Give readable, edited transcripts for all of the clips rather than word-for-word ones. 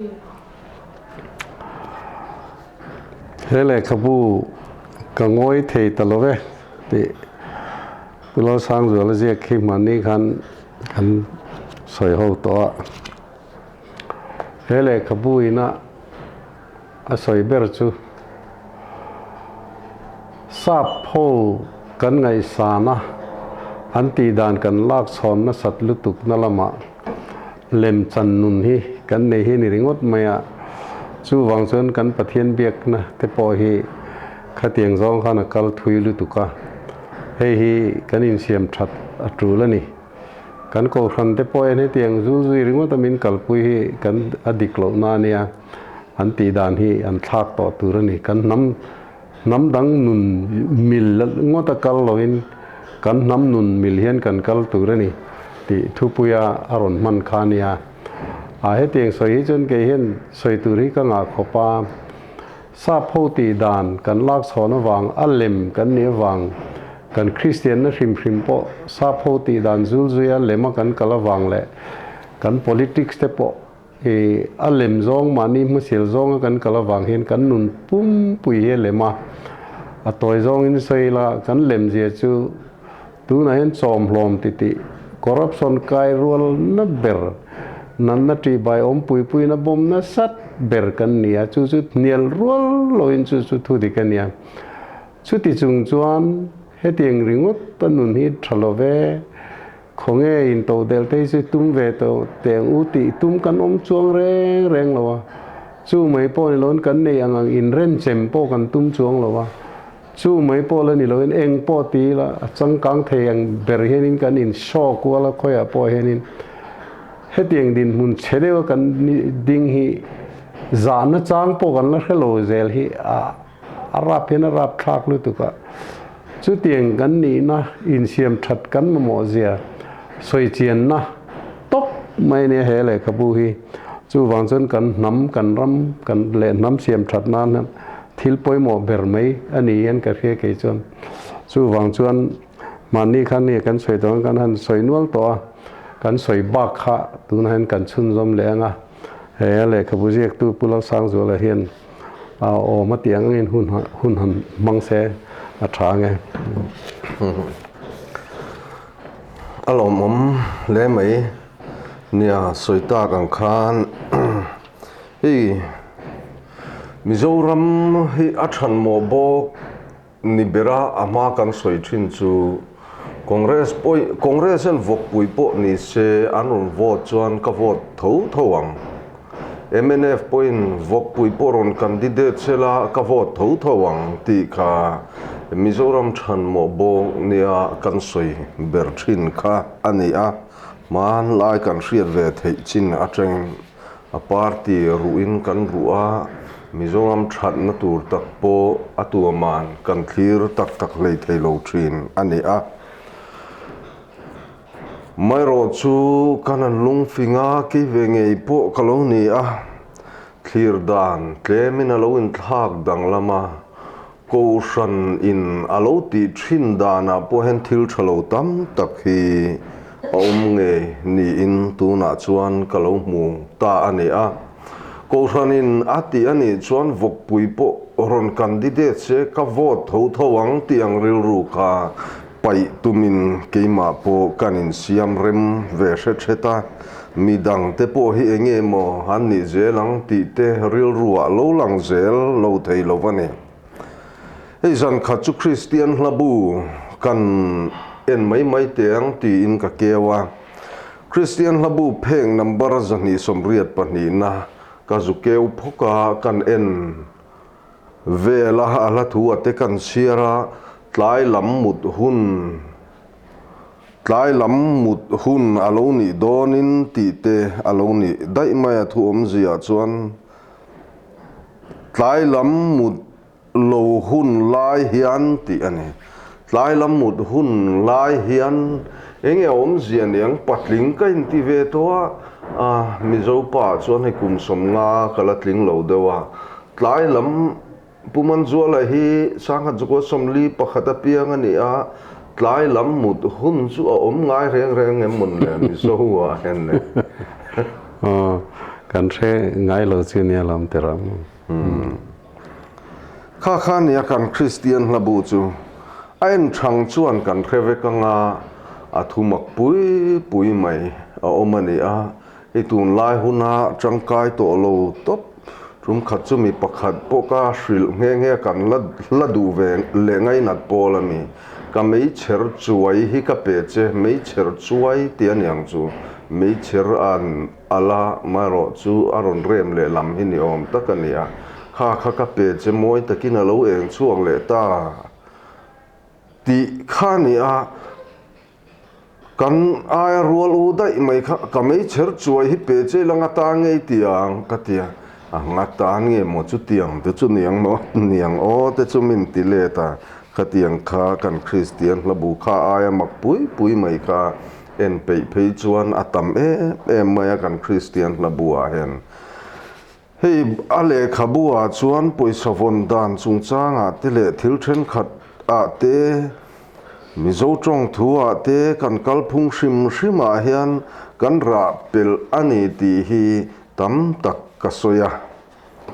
He lehkhabu ka ngawi thei ta lo ve tih Pu Lalsangzuala ziak khi hmanni khan kan sawi ho tawh a. He lehkhabu ina a sawi ber chu Sap ho kan ngaihsan a, an tihdan kan lak chhawn nasat lutuk na lamah lemchan nun hi kan nei hi a ni ringawt mai a, chuvang chuan kan Pathian biakna te pawh hi khatiang zawng khan a kal thui lutuk a, hei hi kan insiam that a tul a ni. Kan kohhran te pawh hian hetiang zul zui ringawt a min kalpui hi kan a dik lohna a nia, an tih dan hi an thlak tawh tur a ni. Kan hnam hnam dang nun mil ngawt a kal loin kan hnam nun mil hian kan kal tur a ni tih thupuia a rawn hman kha a nia. A hetiang sawi hi chuan kei hian sawi tur hi ka ngah khawp a, sap ho tih dan kan lak chhawn avang a lem kan nih avang kan Kristianna hrim hrim pawh sap ho tih dan zul zuia lema kan kal avang leh kan politics te pawh I a lem zawng mahni hmasial zawnga kan kal avang hian kan nun pumpui hi a lem a, a tawi zawngin sawi ila kan lem zia chu tunah hian chawmhlawm titih corruption kai rual na ber nanna ṭihbai awm pui puiin a bawm nasat ber kan ni a, chu chu hnial rual loin chu chu thu dik a nia. Chuti chung chuan hetiang ringawt a nun hi ṭha lo ve. Khawnge in to del te hi chu tum ve tawh teng u tih tum kan awm chuang reng reng lo a, chu mai pawh ni loin kan nei ang ang in renchem pawh kan tum chuang lo a, chu mai pawh la ni loin eng pawh ti ila a changkang thei ang ber hianin kan in show kual a khawiah pawh hianin hetiang dinhmun chhe deuha kan ding hi zahna chang pawh kan la hre lo zel hi a A rap hian a rap thlak lutuk a, chutiang kan nihna insiam that kan mamawh zia sawi chianna tawp mai ania he lehkhabu hi. Chuvang chuan kan hnam, kan ram, kan leh hnam siam that nan hian thil pawimawh ber mai a ni hian ka hria kei chuan. Chuvang chuan mahni khan nge kan sawi tawh ang kan han sawi nual tawh a, kan sawi bak kha tunah hian kan chhunzawm leh ang a, he lehkhabu ziaktu Pu Lalsangzuala hian A awm a tih ang angin hun hun han hmang se a tha ang e. A lawmawm hle mai. Nia sawi tak ang khan hei Mizoram hi a thanmawh bawk Ni bera a hma kan sawi thin chu Congress pawh Congress hian vawkpui pawh ni se an rawn vote chuan ka vote tho tho ang. Mnf pawhin vawkpui pawh rawn candidate se la ka vote tho tho ang tih kha Mizoram thanmawh bawk nia kan sawi ber thin kha a ni a. Hmanlai kan hriat ve theih chin atangin A party ruhin kan ruh a, Mizoram thatna tur tak pawh a tuaman kan thlir tak tak hlei thei lo thin a ni a. Maherawh chu kan han lungfing a, kei ve ngei pawh ka lo ni a, thlir dan tlemin a lo inthlak danglam a, Kohhran in a lo tih thin danah pawh hian thil tha lo tam tak hi a awm ngei niin tunah chuan ka lo hmu ta a ni a. Kohhran in a tih a nih chuan vawkpui pawh rawn candidate se ka vote tho tho ang tih ang rilru kha paih tumin keimah pawh kan insiam rem ve hret hret a. Midang te pawh hi enge maw an nih zel ang tih te rilru ah lo lang zel lo thei lo a ni. Hei zan khat chu Kristian hlabu kan en mai mai teh ang tiin ka keu a. Kristian hlabu pheng number 282 na ka zu keu phawk a kan en vel a, a hla thu a te kan chhiar a, tlai lam mut hun Tlai lam mut hun a lo nih dawnin tih te a lo nih daih mai a thu awmzia chuan tlai lam mut lo hun lai hian tih a ni. Tlai lam mut hun lai hian eng nge awmzia niang patling ka inti ve tawh a, a Mizo pa chuan hei kum 50 ka la tling lo deuh a, tlai lam Pu Manzuala hi Sangha Zukua 41 apiang a ni a, tlai lam mut hun chu a awm ngai reng reng em mawn le Mizo ah hian le. Aw, Kan hre ngai lo chu nia lawm ti ram. Kha kha nia kan Kristian hlabu chu a en thang chuan kan hre vek anga a thu mak pui pui mai a awm a ni a, i tunlai huna tangkai tawh lo tawp tum khat chu mi pakhat pawh ka hrilh nghe nghe kan la hla duh ve leh ngainat pawl a ni. Ka meichher chuai hi ka pe che, meichher chuai tih a niang chu meichher an A la marawh chu a rawn rem leh lam hi ni awm tak a ni a, kha kha ka pe che mawi takin a lo eng chhuak leh ta tih kha a ni a, kan aia rual u daih mai kha ka meichher chuai hi pe che ila nga ta ngei tiang ka ti a, a nga ta nge maw chutiang te chu niang maw niang aw te chu min ti let a, khatiang kha kan Kristian hlabu kha aia mak pui pui mai kha En peih phei chuan a tam em em mai a kan Kristian hla buah hian. Hei a lehkhabu ah chuan pawisa vawn dan chungchangah te leh thil thenkhat ah te, Mizo tawng thu ah te kan kalphung hrim hrim ah hian kan rah pelh a ni tih hi tam tak ka sawi a.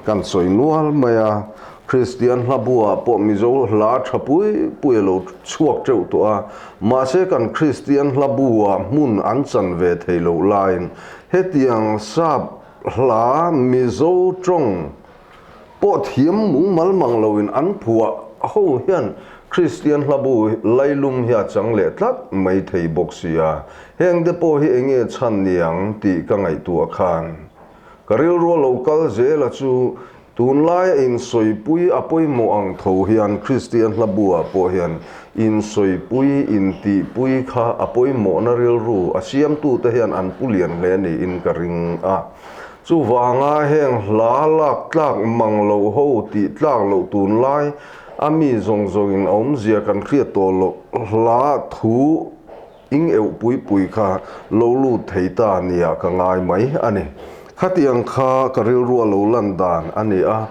Kan sawi nual mai a, Kristian hla buah pawh Mizo hla tha pui pui a lo chhuak teuh tawh a, mahse kan Kristian hla buah hmun an chan ve thei loh laiin hetiang sap hla Mizo tawng pawh thiam mungmal mang loin an phuah ho hian Kristian hla bu lailum hi a chang leh tlat mai thei bawk si a, heng te pawh hi enge chhan niang tih ka ngaihtuah khan. Ka rilru a lo kal zel a chu tunlaia insawipui a pawimawh ang tho hian Kristian hlabu ah pawh hian insawipui, intihpui kha a pawimawhna rilru a siamtute hian an pu lian hle niin ka ring a. Chuvanga heng hla lak tlak mang lo ho tih tlak loh tunlai a mi zawng zawngin a awmzia kan hriat tawh loh hla thu Ing euh pui pui kha lo lut thei ta nia ka ngai mai a ni. Khatiang kha ka rilru a lo lan dan a ni a.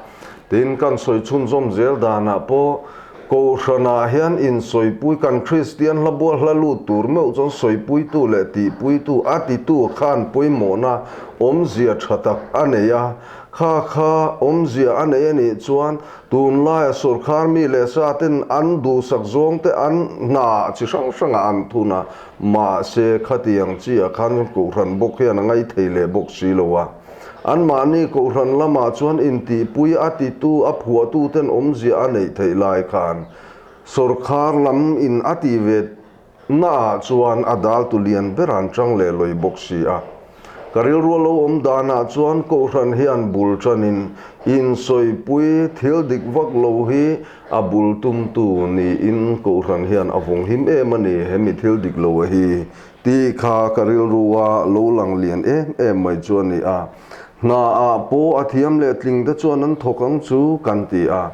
Tin, kan sawi chhunzawm zel danah pawh Kohhranah hian insawipui kan Kristian hla bual hla lut tur meuh chuan sawipuitu leh tihpuitu a titu khan pawimawhna awmzia tha tak a nei a. Kha kha awmzia a nei a nih chuan Tunlaia sorkar mi leh sa ten an duhsak zawng te an hna chi hrang hrangah an thun a, mahse khatiang chiah khan Kohhran bawk hian a ngaithei leh bawk si lo a. Anmahni Kohhran lamah chuan intihpui a titu a phuahtu ten awmzia a neih theih lai khan sorkar lam in a tih ve Naah chuan a daltu lian ber an chang leh lawih bawk si a. Ka rilru a lo awm danah chuan Kohhran hian bul tanin insawipui thil dik vak lo hi a bul tumtu niin Kohhran hian a vawng him em a ni hemi thil dik lo a hi tih kha ka rilru a lo lang lian em em mai chu a ni a. Hnaah pawh a thiam leh tling te chuan an thawk ang chu kan ti a.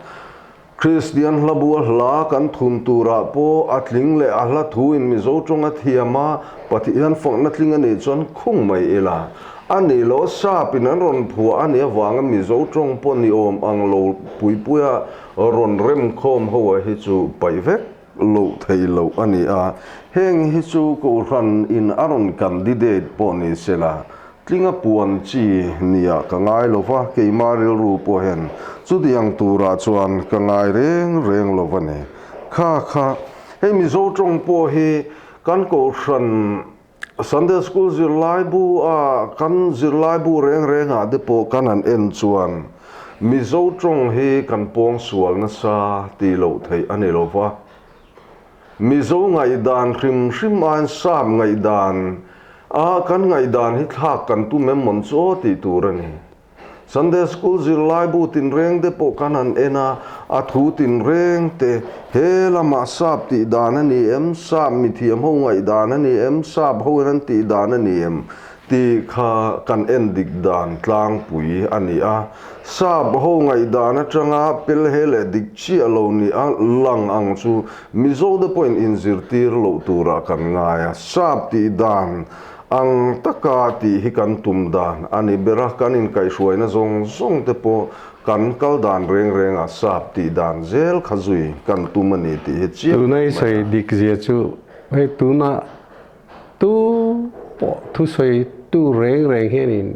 Kristian hlabua hla kan thun turah pawh a tling leh a hla thu in Mizo tawng a thiam a, Pathian fakna tling a nih chuan khung mai ila. A nih loh sap in an rawn phuah a nih avanga Mizo tawng pawh ni awm ang lo puipuia rawn remkhawm ho a hi chu paih vek loh theih loh a ni a. Heng hi chu Kohhran in a rawn candidate pawh ni sela Tlinga puan chi nia ka ngai lo va, keimah rilru pawh hian chutiang turah chuan ka ngai reng reng lo va ni. Kha kha, hei Mizo tawng pawh hi kan Kohhran Sunday School zirlaibu a kan zirlaibu reng rengah te pawh kan han en chuan Mizo tawng hi kan pawng sual nasa tih loh theih a ni lo va. Mizo ngaihdan hrim hrim aiin sap ngaihdan a kan ngaihdan hi thlak kan tum em mawn chu aw tih tur a ni. Sunday School zirlaibu tinreng te pawh kan han en a, a thu tinreng te he lamah sap tih dan a ni em, sap mithiam ho ngaihdan a ni em, sap ho in an tih dan a ni em Tih kha kan en dik dan tlangpui a ni a. Sap ho ngaihdan atanga pelhe leh dik chiah lo ni a lang ang chu Mizo te pawhin inzirtir loh turah kan ngai a. Sap tih dan ang taka tih hi kan tum dan a ni ber a, kan inkaihhruaina zawng zawng te pawh kan kal dan reng rengah sap tih dan zel kha zui kan tum a ni tih hi chiang Tuna i sawi dik zia chu hei tuna Tu pawh thusawi tu reng reng hianin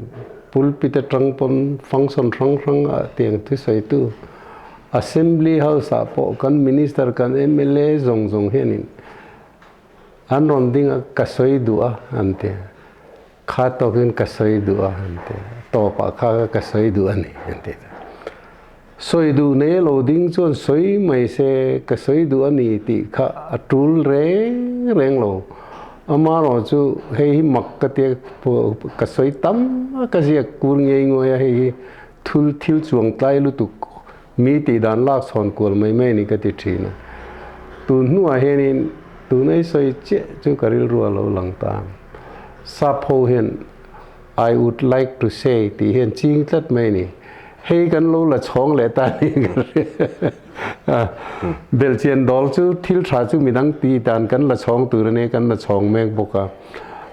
pulpit atang pawn function hrang hrang ah tiang thusawitu Assembly House ah pawh kan Minister kan mla zawng zawng hianin an rawn ding a ka sawi duh a an ti a, kha tawkin ka sawi duh a an ti a, tawpah kha ka sawi duh a ni an ti a. Sawi duh nei lo ding chuan sawi mai se ka sawi duh a ni tih kha a tul reng reng lo. Amarawh chu hei hi mak ka tia ka sawi tam a ka ziak kur ngei nguai a hei hi thul thil chuang tlai lutuk mi tih dan lak chhawn kual mai mai a ni ka ti thin a. Tun hnuah hianin tun ei sawi chiah chu ka rilru a lo lang ta. Sap ho hian I would like to say tih hian ching tlat mai a ni. Hei kan lo la chhawng leh ta ni ka hria. Belhchian dawl chu thil tha chu midang ti dan kan la chhawng tur a nia, kan la chhawng mek bawk a.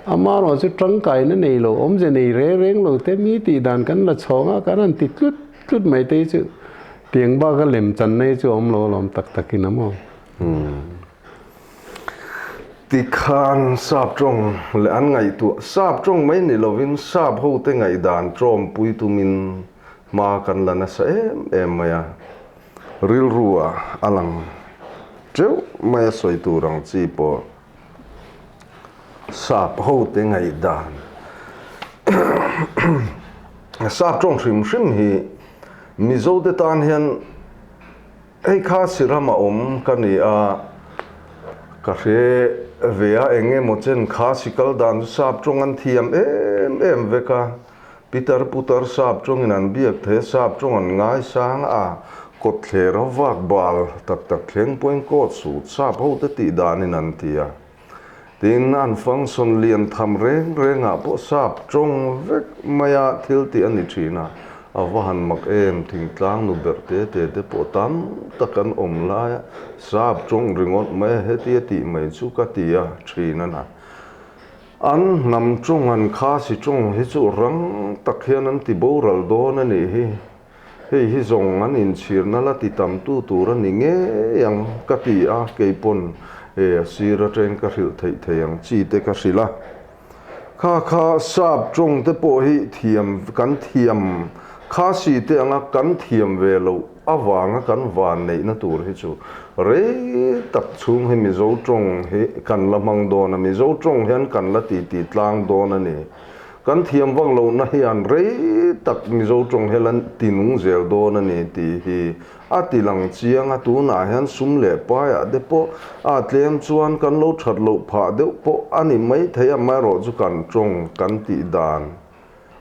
Amaherawh chu tangkaina nei lo, awmze nei reng reng lo te mi tih dan kan la chhawng a, kan han ti tlut tlut mai te hi chu tiang baka lem channa hi chu a awm lo alawm tak takin a maw. Tikhan sap tawng leh an ngaihtuah sap tawng mai ni lovin sap hote ngaihdan tawmpui tumin hma kan la nasa em em mai a, rilru ah a lang teuh mai a sawi tur ang chi pawh sap hote ngaihdan sap tawng hrim hrim hi Mizote tan hian Hei kha Siram a awm ka ni a, ka hre ve a, eng emaw chen kha sikal dan chu sap tawng an thiam em em vek a, pitar putar sap tawngin an biak thei a, sap tawng an ngaisang a, kawtthler a vak bal tak tak thleng pawhin coat suit sap ho te tih danin an ti a. Tin, an function lian tham reng rengah pawh sap tawng vek maia thil tih a ni thin a, a va han mak em, thingtlang nu berh te te te pawh tam tak an awm lai a, sap tawng ringawt mai a hetia tih mai chu ka ti a thin a na. An hnam tawng an khasi tawng hi chu rang tak hian an ti boral dawn a nih hi. Hei hi zawng an inchhirna la ti tam tu tur a ni ngei ang ka ti a, kei pawn e a sir atangin ka hrilh theih thei ang chi te ka hrilh a. Kha kha sap tawng te pawh hi thiam kan thiam Khasi te anga kan thiam ve loh avanga kan van neihna tur hi chu rei tak chhung hi Mizo tawng hi kan la hmang dawn a, Mizo tawng hian kan la titi tlang dawn a ni. Kan thiam vak lohna hian rei tak Mizo tawng hi la ti nung zel dawn a ni tih hi a ti lang chiang a, tunah hian sum leh paiah te pawh a tlem chuan kan lo that loh phah deuh pawh a ni maithei a, amaherawh chu kan tawng kan tih dan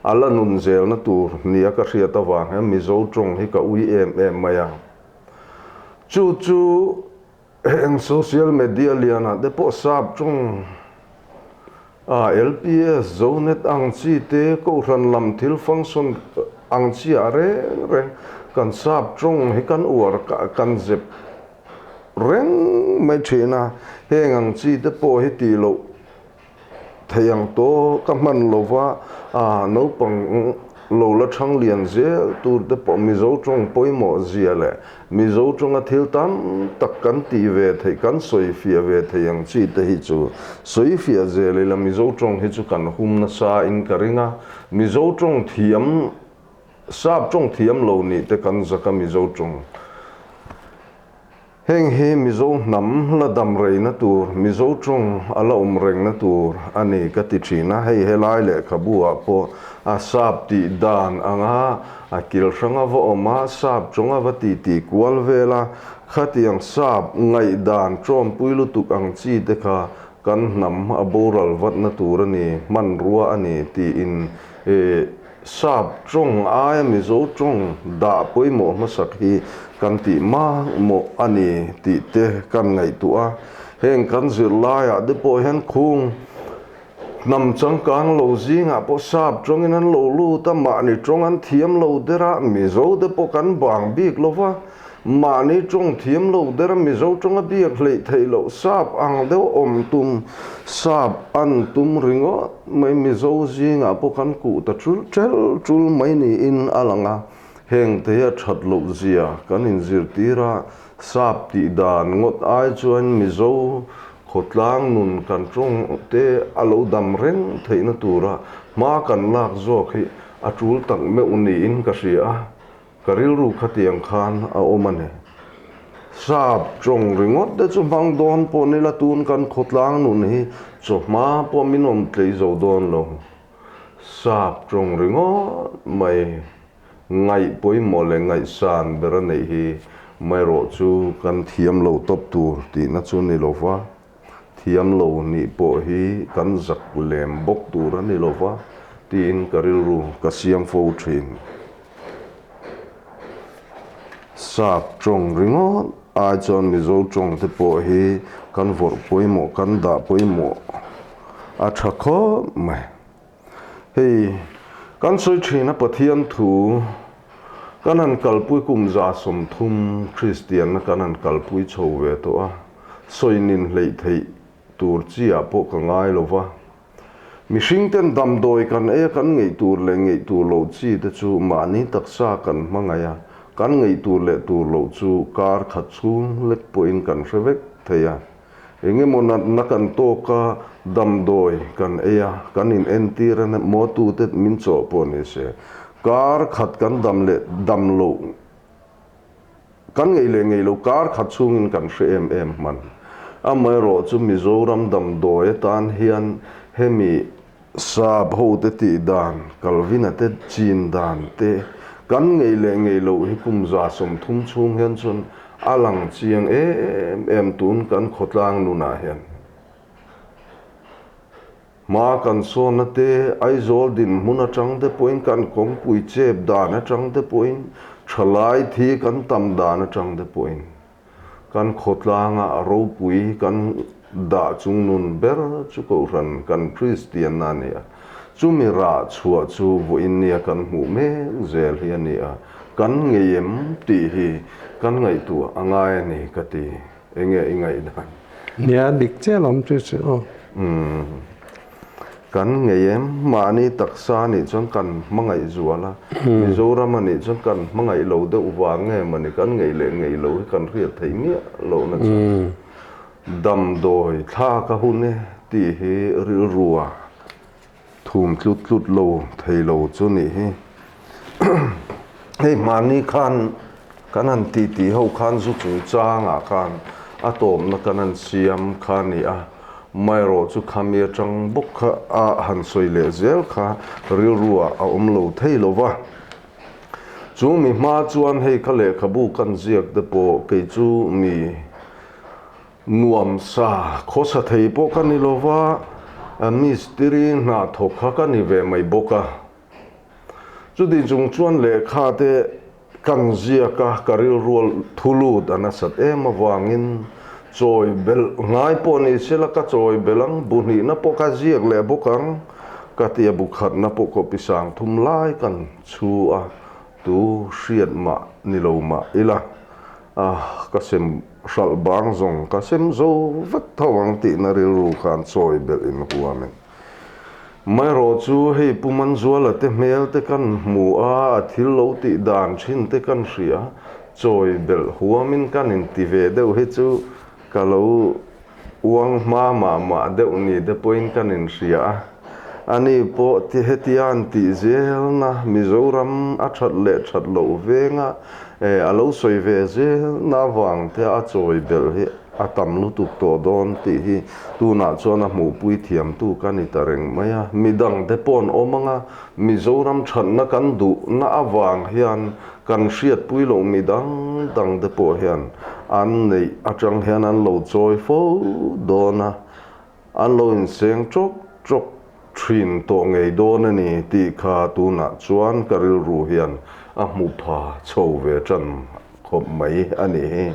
a la nun zelna tur nia ka hriat avang hian Mizo tawng hi ka ui em em mai a, chu chu Heng social media lianah te pawh sap tawng a LPS, Zonet ang chi te, Kohhran lam thil function ang chi ah reng reng kan sap tawng hi kan uar kan zep reng mai thin a, heng ang chi te pawh hi tih loh Thei ang tawh ka hman lova a naupang lo la thang lian zel tur te pawh Mizo tawng pawimawh zia leh Mizo tawnga thil tam tak kan tih ve theih kan sawi fiah ve thei ang chi te hi chu sawi fiah zel ila Mizo tawng hi chu kan hum nasa in ka ring a, Mizo tawng thiam sap tawng thiam lo nih te kan zak a Mizo tawng. Heng hi Mizo hnam la dam reina tur, Mizo tawng a la awm rengna tur a ni ka ti thin a. Hei helai lehkhabu ah pawh a sap tih dan anga a kil hrang a va awm a, sap tawng a va ti ti kual vel a, khatiang sap ngaihdan tawmpui lutuk ang chi te kha kan hnam a boral vatna tur a ni, hmanrua a ni tiin Sap tawng aia Mizo tawng dah pawimawh hmasak hi kan tih makmawh a ni tih te kan ngaihtuah a. Heng kan zirlaiah te pawh hian khung hnam changkang lo zingah pawh sap tawngin an lo lut a, mahni tawng an thiam lo der a, Mizo te pawh kan bang bik lo va. Mahni tawng thiam lo der Mizo tawnga biak hleih theih loh sap ang deuh awm tum sap an tum ringawt mai Mizo zingah pawh kan kuh ta tul tel tul mai niin a lang a, heng te hi a that loh zia kan inzirtir a, sap tih dan ngawt ai chuan Mizo khawtlang nun kan tawng te a lo dam reng theihna tura hma kan lak zawk hi. a tul tak meuh niin ka hria a, ka rilru khatiang khan a awm a ni. Sap tawng ringawt te chu hmang dawn pawh nila tun kan khawtlang nun hi chawhma pawh min awm tlei zo dawn lo. Sap tawng ringawt mai ngaih pawimawh leh ngaihsan ber a neih hi maherawh chu kan thiam lo tawp tur tihna chu ni lo va, thiam lo nih pawh hi kan zak lem bawk tur a ni lo va tiin ka rilru ka siam fo thin. Sap tawng ringawt ai chuan Mizo tawng te pawh hi kan vawrh pawimawh, kan dah pawimawh a tha khawp mai. Hei, kan sawi thin a Pathian thu kan han kalpui kum 130 Kristianna kan han kalpui chho ve tawh a, sawi nin hleih theih tur chi ah pawh ka ngai lo va. Mihring ten damdawi kan ei a kan ngeih tur leh ngeih tur loh chi te chu mahni taksa kan hmangaih a, kan ngeih tur leh tur loh chu kar khat chhung lek pawhin kan hre vek thei a. Engemaw natna kan tawk a, damdawi kan ei a, kan in entir a maw tute min chawh pawh ni se, kar khat kan dam leh dam loh, kan ngeih leh ngeih loh kar khat chhungin kan hre em em hman. Amaherawh chu Mizoram damdawi atan hian hemi Sap ho te tih dan, Calvin-a te chin dan te, kan ngeih leh ngeih loh hi kum 130 chhung hian chuan a lang chiang em em tun kan khawtlang nunah hian. Hma kan sawnna te, Aizawl dinhmun atang te pawhin kan kawngpui chep dan atang te pawhin, thalai thi kan tam dan atang te pawhin. Kan khawtlanga a ropui kan dah chung nun ber chu Kohhran kan Kristianna a ni a. Chumi rah chhuah chu vawiin nia kan hmuh mek zel hi a ni a. Kan ngei em tih hi kan ngaihtuah a ngai a ni ka ti. Enge i ngaihdan? Nia, dik chiah lawm chu chu aw. Umm. Kan ngei em? Mahni taksa anih chuan kan hmangaih zual a, Mizoram anih chuan kan hmangaih lo deuh vang nge mawni kan ngeih leh ngeih lo hi kan hriat theih miah lohna chu damdawi thlak a hun e tih hi rilrua thum tlut tlut lo thei lo chu nih hi. Hei hmani khan kan han tih tih ho khan zu chungchangah khan a tawpna kan han siam kha a ni a, maherawh chu khami atang bawk kha a han sawi leh zel kha rilruah a awm lo thei lo va. Chu mi hma chuan hei ka lehkhabu kan ziak te pawh kei chu mi nuamsa khawsa thei pawh ka ni lo va, mistiri hna thawk kha ka ni ve mai bawk a. Chuti chung chuan lehkha te kan ziak a, ka rilrual thu lut a nasat em avangin chawi belh ngai pawh ni sela ka chawi belh ang, bu hnihna pawh ka ziak leh bawk ang ka ti a, bu khatna pawh copy 3000 lai kan chhu a, tu hriat mah ni lo mah ila a ka sem hralh bang zawng ka sem zo vek tho ang tihna rilru khan chawi belh in huamin. Maherawh chu hei Pu Manzuala te hmel te kan hmu a, a thil lo tih dan thin te kan hria, chawi belh huamin kan inti ve deuh hi chu ka lo uang hma mah mah deuh ni te pawhin kan inhria a. Ani pawh ti hetia an tih zelna Mizoram a that leh that loh venga a lo sawi ve zelna avang te a chawi belh hi A tam lutuk tawh dawn tih hi tunah chuan a hmuhpui thiamtu ka ni ta reng mai a. Midangte pawh an awm ang a, Mizoram thatna kan duhna avang hian kan hriatpui loh midang dangte pawh hian an neih atang hian an lo chawi fo dawn a, an lo inseng tawk tawk thin tawh ngei dawn a ni tih kha tunah chuan ka rilru hian a hmu pha chho ve tan khawp mai a nih hi.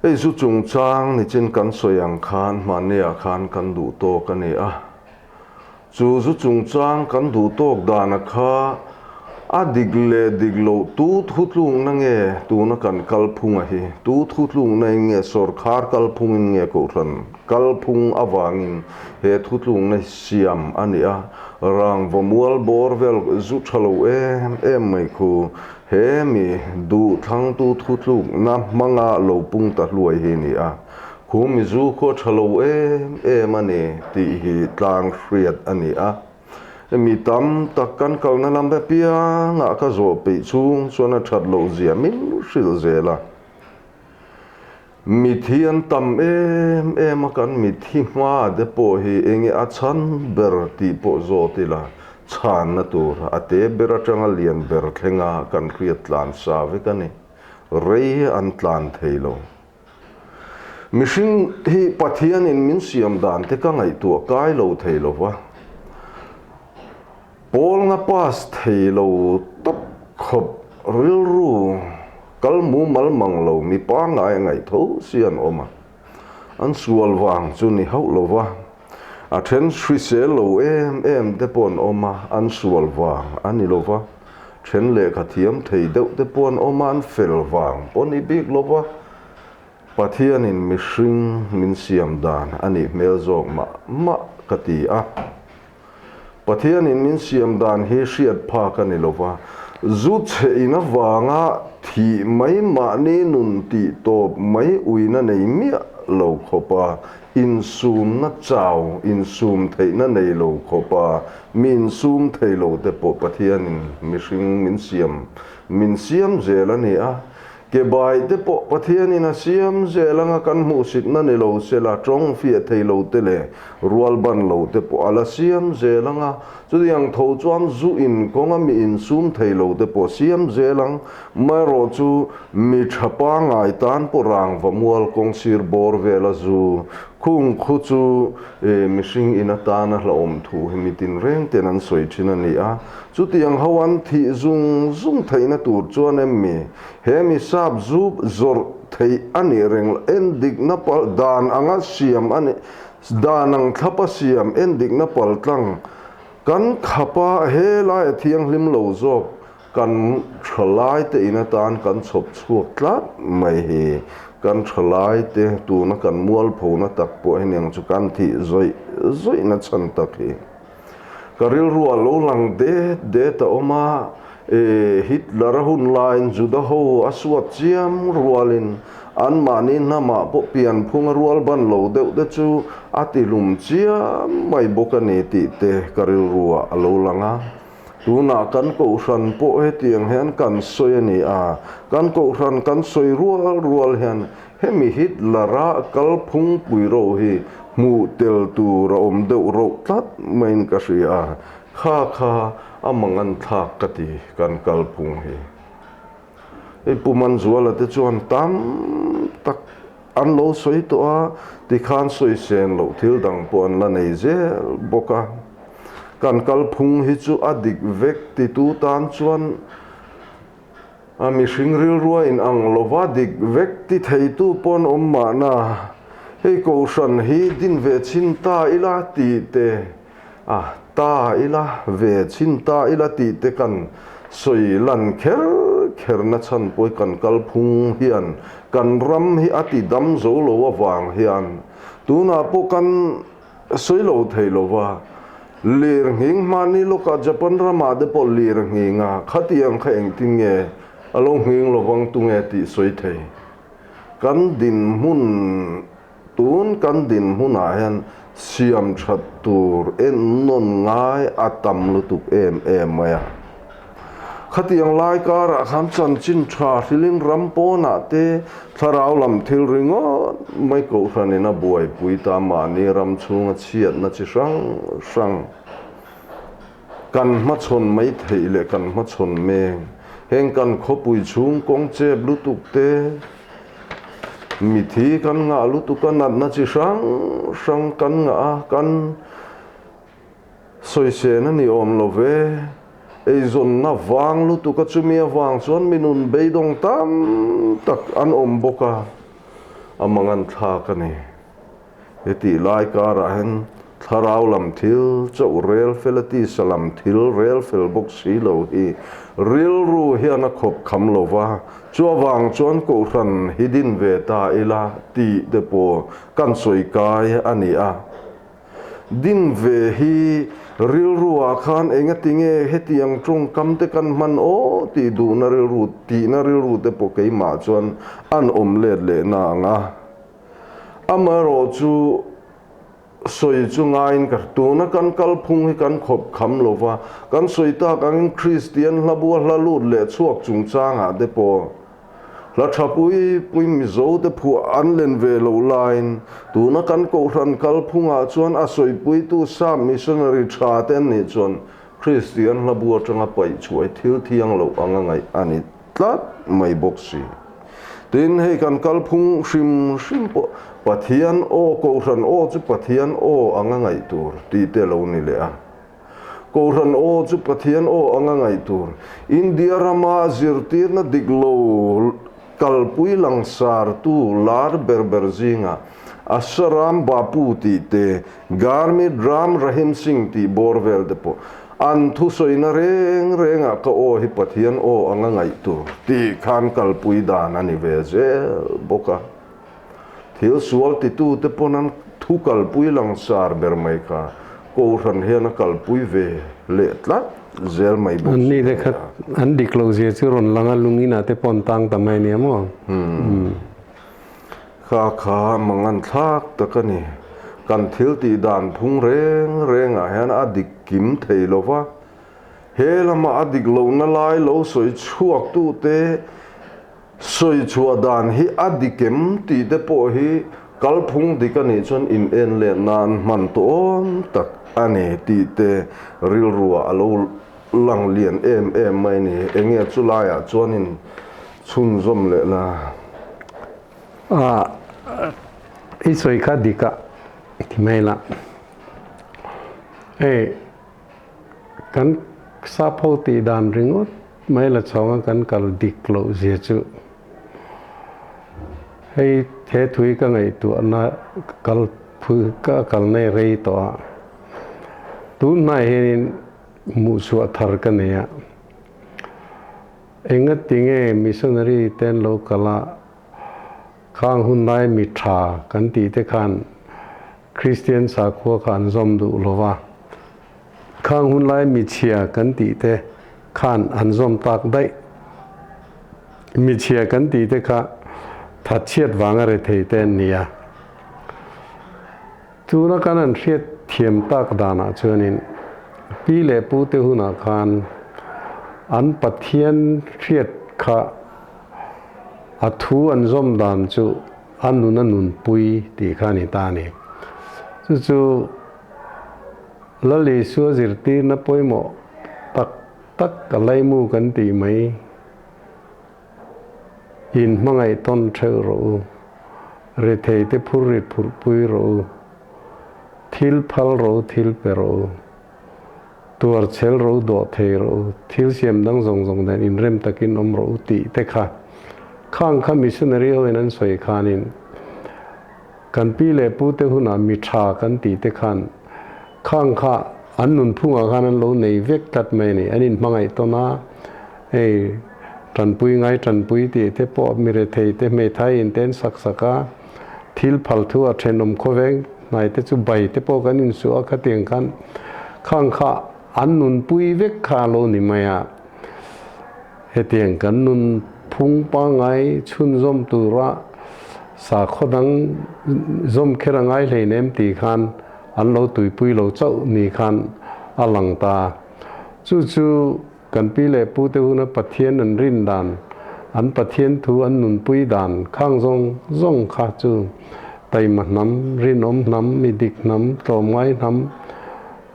Hei zu chungchang nichin kan sawi ang khan hmahniah khan kan duh tawk a ni a. Chu zu chungchang kan duh tawk dana kha a dik leh dik loh tu thutlukna nge tuna kan kalphunga hi? Tu thutlukna in nge sawrkhar kalphungin nge kohhran kalphung avangin he thutlukna hi siam a ni a? Rangva mual bawr vel zu tha lo em em mai khu he mi duh thlangtu thutlukna hmanga lo pung ta hluai hi a ni a. Khu Mizu khu a tha lo em em a ni tih hi tlang hriat a ni a. Mi tam tak kan kalna lam apiangah ka zawh peih chhung chuan a that loh zia min hrilh zel a. Mithi an tam em em a, kan mithi hma te pawh hi enge a chhan ber tih pawh zawt ila chhanna tur a te ber atanga lian ber thlenga kan hriat tlan sa vek a ni. Rei an tlan thei lo. Mihring hi Pathianin min siam dan te ka ngaihtuah kai lo thei lo va. Pawl nga pass thei lo tawp khawp rilru kal mumal mang lo mi pangngai a ngaih tho si an awm a. An sual vang chu ni hauh lo va. A then hrisel lo em em te pawh an awm a, an sual vang a ni lo va. Then lehkha thiam thei deuh te pawh an awm a, an fel vang pawh a ni bik lo va. Pathianin mihring min siam dan a nih hmel zawk mah mah ka ti a. Pathianin min siam dan hi hriat phak a ni lo va, zu chhe in avanga thih mai mahni nun tih tawp mai uina nei miah lo khawpa insumna chau, insum theihna nei lo khawpa mi insum thei lo te pawh Pathianin mihring min siam min siam zel a ni a. Ke bai te pawh Pathianin a siam zel anga kan hmuhsitna ni lo sela tawng fiah thei lo te leh rual ban lo te pawh a la siam zel anga chutiang tho chuan zu in kawnga mi insum thei lo te pawh siam zel ang. Amaherawh chu mi tha pangngai tan pawh rangva mual kawng sir bawr vela zu khung khu chu mihring in atana hlauhawm thu hi mi tinreng ten an sawi thin a ni a. Chutiang ho an thih zung zung theihna tur chuan em mi He mi sap zu zawrh theih a nih reng lo, endikna pal dan anga siam a nih, dan ang thlapa siam endikna pal tlang kan khap a, he laia thianghlim lo zawk kan thalai te in atan kan chhawp chhuak tlat mai hi kan thalai te tuna kan mualphona tak pawh hi niang chu kan thih zawih zawihna chhan tak hi. Ka rilru a lo lang det det a awm a, e, Hitler a hun laiin Juda ho a suat chiam rualin anmahni hnamah pawh pianphung a rual ban lo deuh te chu a tihlum chiam mai bawk a ni tih te ka rilru ah a lo lang a. Tunah kan kohhran pawh hetiang hian kan sawi a ni a, kan kohhran kan sawi rual rual hian Hemi Hitler-a kalphung pui ro hi hmuh tel tur a awm deuh roh tlat maiin ka hria a, kha kha a mangan thlak ka ti kan kalphung hi. Hei Pu Manzuala te chuan tam tak an lo sawi tawh a, tikhan sawi sen loh thil dang pawh an la nei zel bawk a. Kan kalphung hi chu a dik vek titu tan chuan A mihring rilrua in ang lova dik vek ti theitu pawn awm mahna, hei kohhran hi din ve chhin ta ila tih te, a ta ila ve chhin ta ila tih te kan sawi lan kher kher na chhan pawi kan kalphung hian kan ram hi a ti dam zo lo avang hian tunah pawh kan Sawi lo thei lo va, lir nghing hmani lawkah Japan ramah te pawh lir nghing a, khatiang kha engtin nge a lo nghing lovang tunge tih sawi thei. Kan dinhmun tun kan dinhmunah hian siam that tur ennawn ngai a tam lutuk em em mai a. Khatiang lai karah khan chanchin tha hrilin ram pawnah te thlarau lam thil ringawt mai kohhranin a buaipui ta mahni ram chhunga chhiatna chi hrang hrang kan hmachhawn mai theih leh kan hmachhawn mek. Heng kan khawpui chhung kawng chep lutuk te, mithi kan ngah lutuk a natna chi hrang hrang kan ngah a, kan Sawisên a ni awm lo ve. Eizawnna vang lutuk a chumi avang chuan mi nun beidawng tam tak an awm bawk a, a mangan thlak a ni. Hetih lai karah hian thlarau lam thil chauh rel fel a tisa lam thil rel fel bawk si lo hi rilru hian a khawp kham lo va, chu avang chuan kohhran hi din ve ta ila tih te pawh kan sawi kai a ni a. Din ve hi rilru ah khan engati nge hetiang tawngkam te kan hman aw tih duhna rilru tihna rilru te pawh keimah chuan an awm let leh na ang a. Amaherawhchu, sawi chu ngaiin ka tuna kan kalphung hi kan khawp kham lo va, kan sawi tak angin Kristian hlabua hla lut leh chhuak chungchangah te pawh hla tha pui pui Mizo te phuah an len ve loh laiin tuna kan Kohhran kalphungah chuan a sawipuitu Sap missionary tha te an nih chuan Kristian hlabua atanga paih chhuah hi thil thiang loh anga ngaih a ni tlat mai bawk si. Tin, hei kan kalphung hrim hrim pawh Pathian aw, Kohhran aw chu Pathian aw anga ngaih tur tih te lo ni leh a. Kohhran aw chu Pathian aw anga ngaih tur. India rama zirtirna dik lo kalpui langsartu lar ber ber zingah Asaram Bapu tih te, Garmit Ram Rahim Singh tih bawr vel te pawh an thusawina reng rengah ka aw hi Pathian aw anga ngaih tur tih khan kalpui dan a ni ve zel bawk a. Thil sual titu te pawn an thu kalpui langsar ber mai kha Kohhran hian a kalpui ve leh tlat zel mai bawk si a nia. An dik loh zia chu rawn lang a, lungin ah te pawh an tang ta mai a nia maw? Kha kha mangan thlak tak a ni. Kan thil tih dan phung reng rengah hian a dik kim thei lo va, he lama a dik lohna lai lo sawi chhuaktute sawi chhuah dan hi a dik em tih te pawh hi kalphung dik a nih chuan in en leh nan hman tawm tak a ni tih te rilruah a lo lang lian em em mai a ni. Enge chu laiah chuanin Chhunzawm leh la. A i sawi kha dik a ti mai la. Hei kan sap ho tih dan ringawt mai la chhawng a kan kal dik loh zia chu hei he thui ka ngaihtuahna kal phui ka kal nei rei tawh a. Tun hnai hianin hmuhchhuah thar ka nei a. Engatinge missionary te an lo kal a, khang hun lai mi tha kan tih te khan Kristian sakhua kha an zawm duh lo va, khang hun lai mi chhia kan tih te khan an zawm tak daih. Mi chhia kan tih te kha thatchhiat vanga rethei te an ni a. Tuna kan an hriat thiam tak danah chuanin pi leh pute hunah khan an Pathian hriat kha a thu an zawm dan chu a nun a nunpui tih kha a ni ta a ni. Chu chu Lal Isua zirtirna pawimawh tak tak a laimu kan tih mai. In hmangaih tawn theuh rawh u. Rethei te phur rit phurh pui rawh u. Thil phal rawh u, thil pe rawh u. Tuar chhel rawh u, dawh thei rawh u. Thil siam dang zawng zawng nen inrem takin awm rawh u tih te kha khang kha missionary hoin an sawi khanin kan pi leh pu te hunah mi tha kan tih te khan khang kha an nunphungah khan an lo nei vek tlat mai a ni. An inhmangaih tawn a, hei tanpui ngai tanpui tih te pawh mi rethei te hmeithai in te an sak sak a, thil phal thu a thenawm khawveng hnai te chu bai te pawh kan insuh a khatiang khan khang kha an nunpui vek kha a lo ni mai a. Hetiang kan nunphung pangngai chhunzawm tura sakhaw dang zawm kher a ngai hleinem tih khan an lo tuipui lo chauh ni khan a lang ta. Chu chu kan pi leh pu te huna Pathian an rin dan, an Pathian thu an nunpui dan khang zawng zawng kha chu taima hnam, rinawm hnam, mi dik hnam, tlawmngai hnam,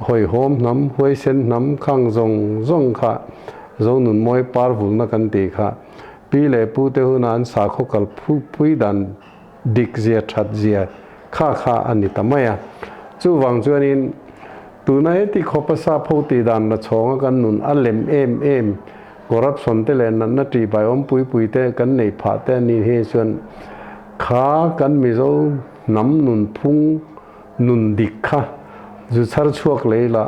hawihhawm hnam, huaisen hnam khang zawng zawng kha Zonunmawi parvulna kan tih kha pi leh pu te huna an sakhaw kal phui dan dik zia that zia kha kha a ni ta mai a. Chuvang chuanin tuna heti khawpa sap ho tih dan la chhawnga kan nun a lem em em corruption te leh natna tih bai awm pui pui te kan neih phah te a nih hi chuan kha kan Mizo hnam nunphung nun dik kha zu chhar chhuak lei la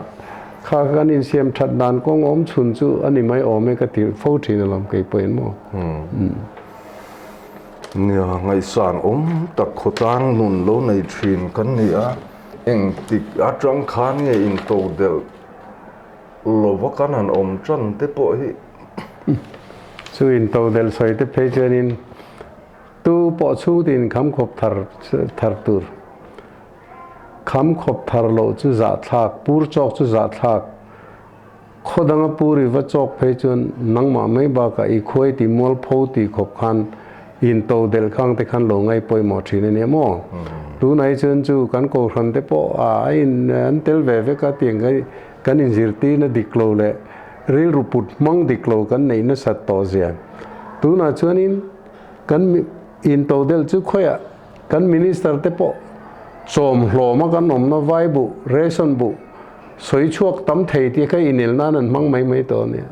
kha kan insiam that dan kawng awm chhun chu a ni mai awm e ka ti fo thin alawm kei pawhin maw. Nia, ngaihsan awm tak khawtlang nun lo nei thin kan ni a, engtik atang khan nge into delh lova kan han awm tan te pawh hi. Chu into delh sawi te phei chuanin. Tu pawh chhungtin kham khawp thar thar tur. Kham khawp thar loh chu zahthlak, pur chawk chu zahthlak. Khaw danga pur i va chawk phei chuan nangmah mai bakah i khuai ti mualpho ti khawp khan in to delh khang te khan lo ngai pawimawh thin a nia maw? Tunah hi chuan chu kan kohhran te pawh a in an tel ve vek a tiang kan inzirtirna dik lo leh rilru put hmang dik lo kan neih nasat tawh zia. Tunah chuanin kan in to delh chu khawiah kan minister te pawh chawm hlawma kan awmna vai buh, ration buh, Sawi chhuak tam thei tih kha inel nan an hmang mai mai tawh a nia.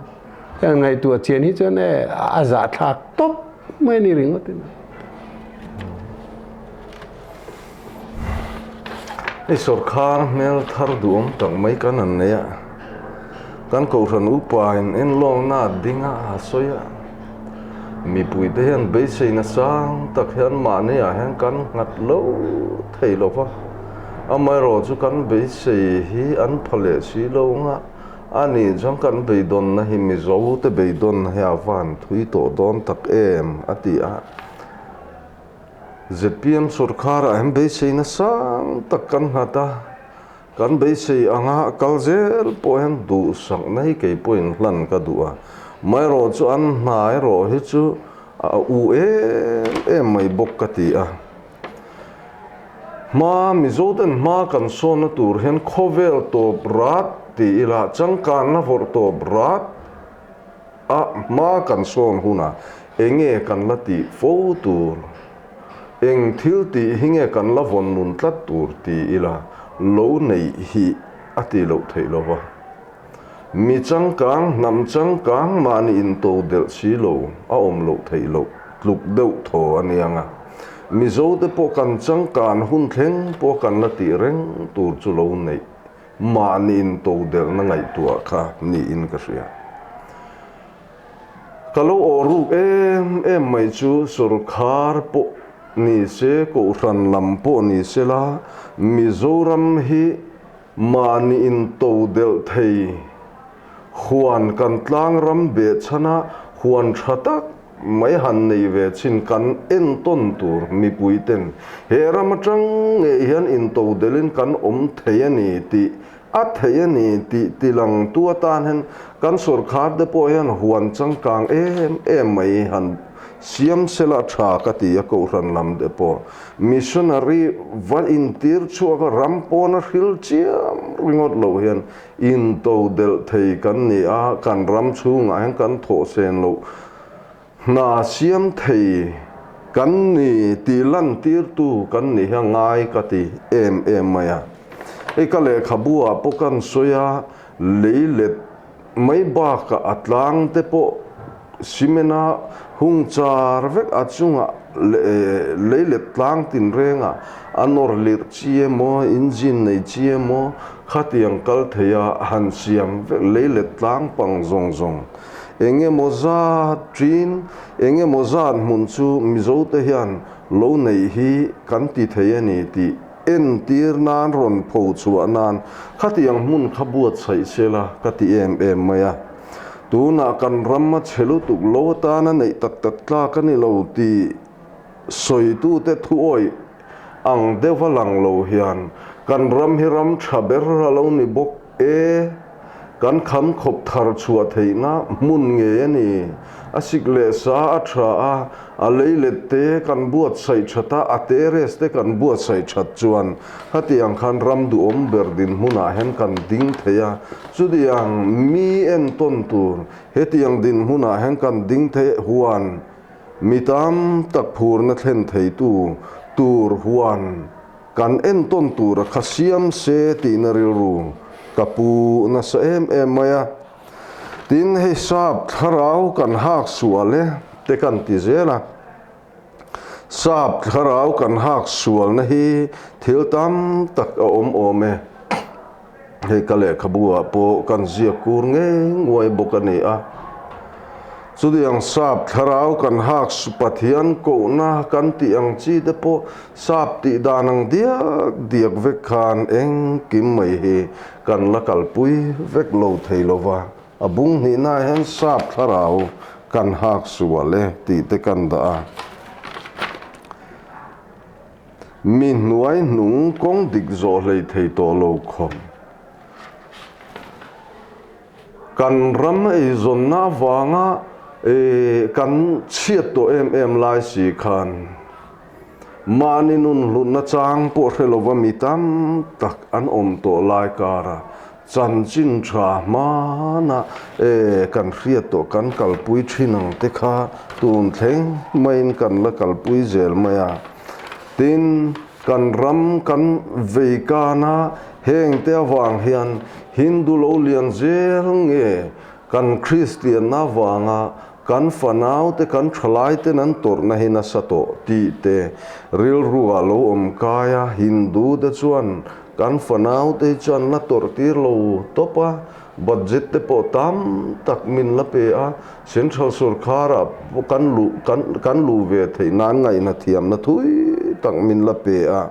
Heng ngaihtuah chian hi chuan e a zahthlak tawp mai a ni ringawt in. Hei sawrkhar hmel thar duhawm tak mai kan han nei a, kan kohhran upa in enlawkna a ding a, a sawi a, mipui te hian beiseina sang tak hian mahni ah hian kan nghat lo thei lo va. Amaherawh chu kan beisei hi an pha leh si lo nga, a nih chuan kan beidawnna hi Mizote beidawnna hi a van thui tawh dawn tak em? a ti a. Zpm sawrkharah hian beiseina sang tak kan nghat a, kan beisei anga kal zel pawh hian duhsakna hi kei pawhin hlan ka duh a. Amaherawh chu an hna erawh hi chu a u em em mai bawk ka ti a. Hma, Mizoten hma kan sawnna tur hian khawvel tawp rat ti ila changkanna vawrh tawp rat a hma kan sawn hunah enge kan la tih fo tur, eng thil tih hi nge kan la vawn nun tlat tur ti ila lo neih hi a tih loh theih lo va. Mi changkang, hnam changkang mahni into delh si lo a awm loh theih loh tluk deuh thaw a niang a. Mizo te pawh kan changkan hun thleng pawh kan la tih reng tur chu lo neih mahni into delhna ngaihtuah kha niin ka hria. Ka lo awh ruk em em mai chu sorkar pawh ni se, kohhran lam pawh ni sela Mizoram hi Mahni into delh thei huan kan tlang ram behchhana huan tha tak mai han nei ve chin kan entawn tur mipui ten he ram atang ngei hian into delhin kan awm thei a ni tih a thei a ni tih tilang tu atan hian kan sawrkhar te pawh hian huan changkang em em mai han siam sela tha ka ti a kohhran lam te pawh. Missionary va intir chhuak a ram pawn a hril chiam ringawt loh hian intodelh thei kan ni a, kan ram chhungah hian kan thawh sen loh hna siam thei kan ni tih lantirtu kan ni hi a ngai ka ti em em mai a. Hei ka lehkhabu ah pawh kan sawi a, lei let mai bakah a tlang te pawh cement a hung char vek a chungah lei let tlang tinrengah a nawr lirh chi emaw engine nei chi emaw khatiang kal thei a han siam vek lei let tlang pang zawng zawng eng emaw zat ṭin eng emaw zat hmun chu Mizo te hian lo neih hi kan ti thei a ni tih Entir nan rawn pho chhuah nan khatiang hmun kha buatsaih sela ka ti em em mai a. Tunah kan ram a chhe lutuk lo atana neih tak tak tlak a ni lo tih sawitute thuawih ang deuha lang lo hian kan ram hi ram tha ber a lo ni bawk e. Kan kham khawp thar chhuah theihna hmun ngei a ni. A sik leh sa a tha a, a lei let te kan buatsaih that a, a terrace te kan buatsaih that chuan khatiang khan ram duhawm ber dinhmunah hian kan ding thei a. Chutiang mi entawn tur hetiang dinhmunah hian kan ding thei huan mi tam tak phurna thlen theitu tur huan Kan entawn tura kha siam se tihna rilru ka pu nasa em em mai a. Tin, hei sap thlarau kan hak sual e te kan ti zel a. Sap thlarau kan hak sualna hi thil tam tak a awm awm e. Hei ka lehkhabu ah pawh kan ziak kur ngei nguai bawk a ni a. Chutiang sap thlarau kan hak Pathian kohna kan tih ang chi te pawh sap tih dan ang diak diak vek khan engkim mai hi kan la kalpui vek lo thei lo va. A bung hnihna ah hian sap thlarau kan hak sual e tih te kan dah a. Mi hnuai hnung kawng dik zawh hlei thei tawh lo khawp. Kan ram eizawnna avanga kan chhiat tawh em em lai si khan mahni nun hlutna chang pawh hre lova mi tam tak an awm tawh lai kara chanchin tha hmana kan hriat tawh kan kalpui thin ang te kha tun thleng maiin kan la kalpui zel mai a. Tin, kan ram kan vei kana hengte avang hian Hindu lo lian zel nge kan Kristianna avanga kan fanaute kan thalaiten an tawrhna hi nasa tawh tih te rilru ah lo awm kai a, Hindu te chuan kan fanaute hi chuan la tawrh tir lo tawp a, budget te pawh tam tak min la pe a, Central sorkar ah kan luh kan kan luh ve theih nan ngaihna thiamna thui tak min la pe a,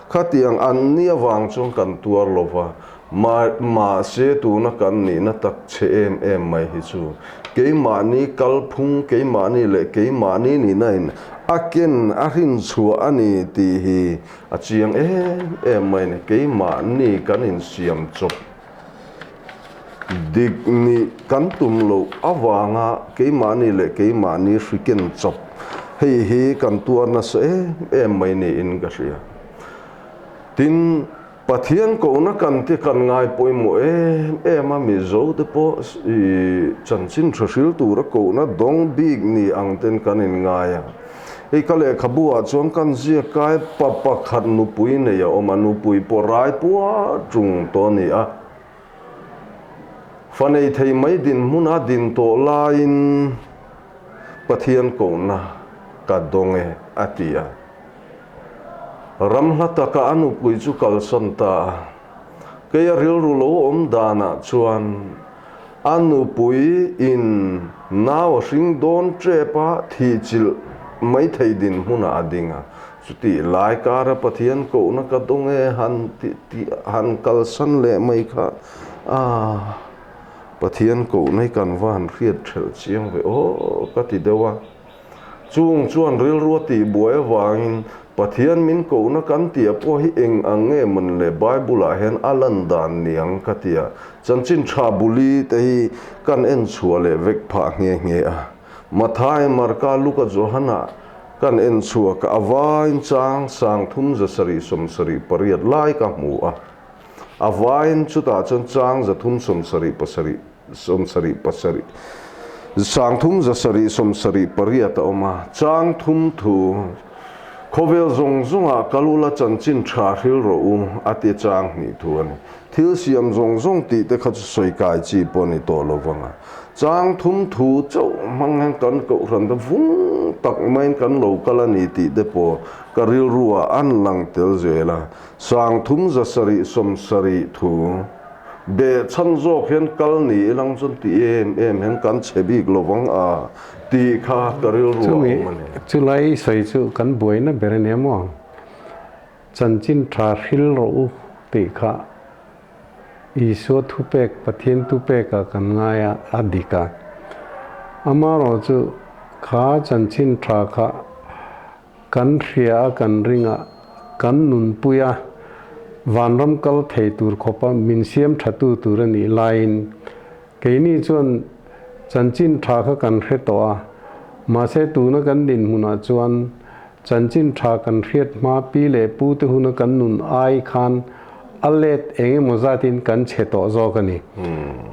khatiang an ni avang chuan kan tuar lo va, mah mahse tuna kan nihna tak che em em mai hi chu keimahni kalphung keimahni leh keimahni nihna in a ken a hrinchhuah a ni tih hi a chiang em em mai a ni, keimahni kan insiam chawp. Dik nih kan tum loh avanga keimahni leh keimahni hriken chawp hei hi kan tuar nasa em em mai niin ka hria. Tin, Pathian kohna kan ti kan ngai pawimawh em em a, Mizo te pawh i chanchin tha hril tura kohna dawng bik ni ang ten kan inngai a. Hei ka lehkhabu ah chuan kan ziak kai pa pakhat nupui nei a awm a, nupui pawh rai pua tung tawh a ni a. Fa nei thei mai dinhmun a din tawh laiin Pathian kohna ka dawng e a ti a. Ram hla taka a nupui chu kalsan ta a. Kei a rilru lo awm danah chuan a nupui in nau a hring dawn tep a, thihchilh mai thei dinhmunah a ding a. Chutih lai kara Pathian kohna ka dawng e han ti ti han kalsan leh mai kha a Pathian kohna hi kan va han hriat thelh chiang ve aw ka ti deuh a. Chung chuan rilru a tihbuai avangin Pathian min kohna kan tih pawh hi eng ang nge mawn le Bible ah hian a lan dan niang ka ti a, chanchin tha buli te hi kan en chhuah leh vek phah nghe nghe a. Mathai, Marka, Luka, Johana kan en chhuak a vain chang sangthum zasarih sawmsarih pariat lai ka hmu a, a vain chutah chuan chang zathum sawmsarih pasarih sawmsarih pasarih sangthum zasarih sawmsarih pariat a awm a, chang thum thu khawvel zawng zawngah kal ula chanchin tha hril rawh u a ti chang hnih thu a ni. Thil siam zawng zawng tih te kha chu sawi kai chi pawh a ni tawh lo vang a, chang thum thu chauh hmang hian kan kohhran te vung tak maiin kan lo kal a ni tih te pawh ka rilru ah an lang tel zel a, sangthum zasarih sawmsarih thu Beh chhan zawk hian kal ni ilang chuan ti em em hian kan chhe bik lo vang a tih kha ka rilru a awm a ni. Chulai i sawi chu kan buaina ber a nia maw? Chanchin tha hril rawh u tih kha Isua thupek, Pathian thupekah kan ngai a, a dik a. Amaherawh chu kha chanchin tha kha Kan hria a, kan ring a, kan nunpui a, vanram kal thei tur khawpa min siam thatu tur a nih laiin keini chuan chanchin tha kha kan hre tawh a, mahse tuna kan dinhmunah chuan chanchin tha kan hriat hma pi leh pu te huna kan nun ai khan a let eng emaw zatin kan chhe tawh zawk a ni.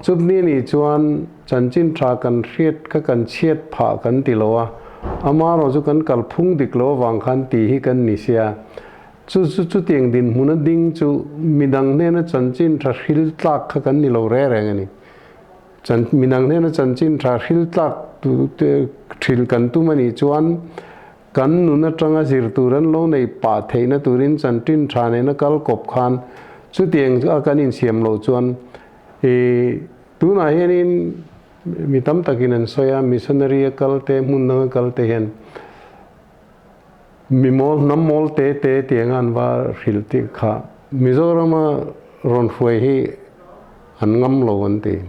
Chutni nih chuan Chanchin tha kan hriat kha kan chhiat phah kan ti lo a, amaherawh chu kan kalphung dik lo avang khan tih hi kan ni sia. Chu chu chutiang dinhmuna ding chu midang hnena chanchin tha hril tlak kha kan ni lo reng reng a ni. Chan midang hnena chanchin tha hril tlak thil kan tum a nih chuan kan nun atanga zir tur an lo nei pah theihna turin chanchin tha nena kal kawp khan chutiang a kan insiam loh chuan i Tunah hianin mi tam takin an sawi a, missionary a kal te, hmun danga kal te hian mi mawl, hnam mawl te te tianga an va hrilh tih kha Mizorama rawn hruai hi an ngam lo an ti.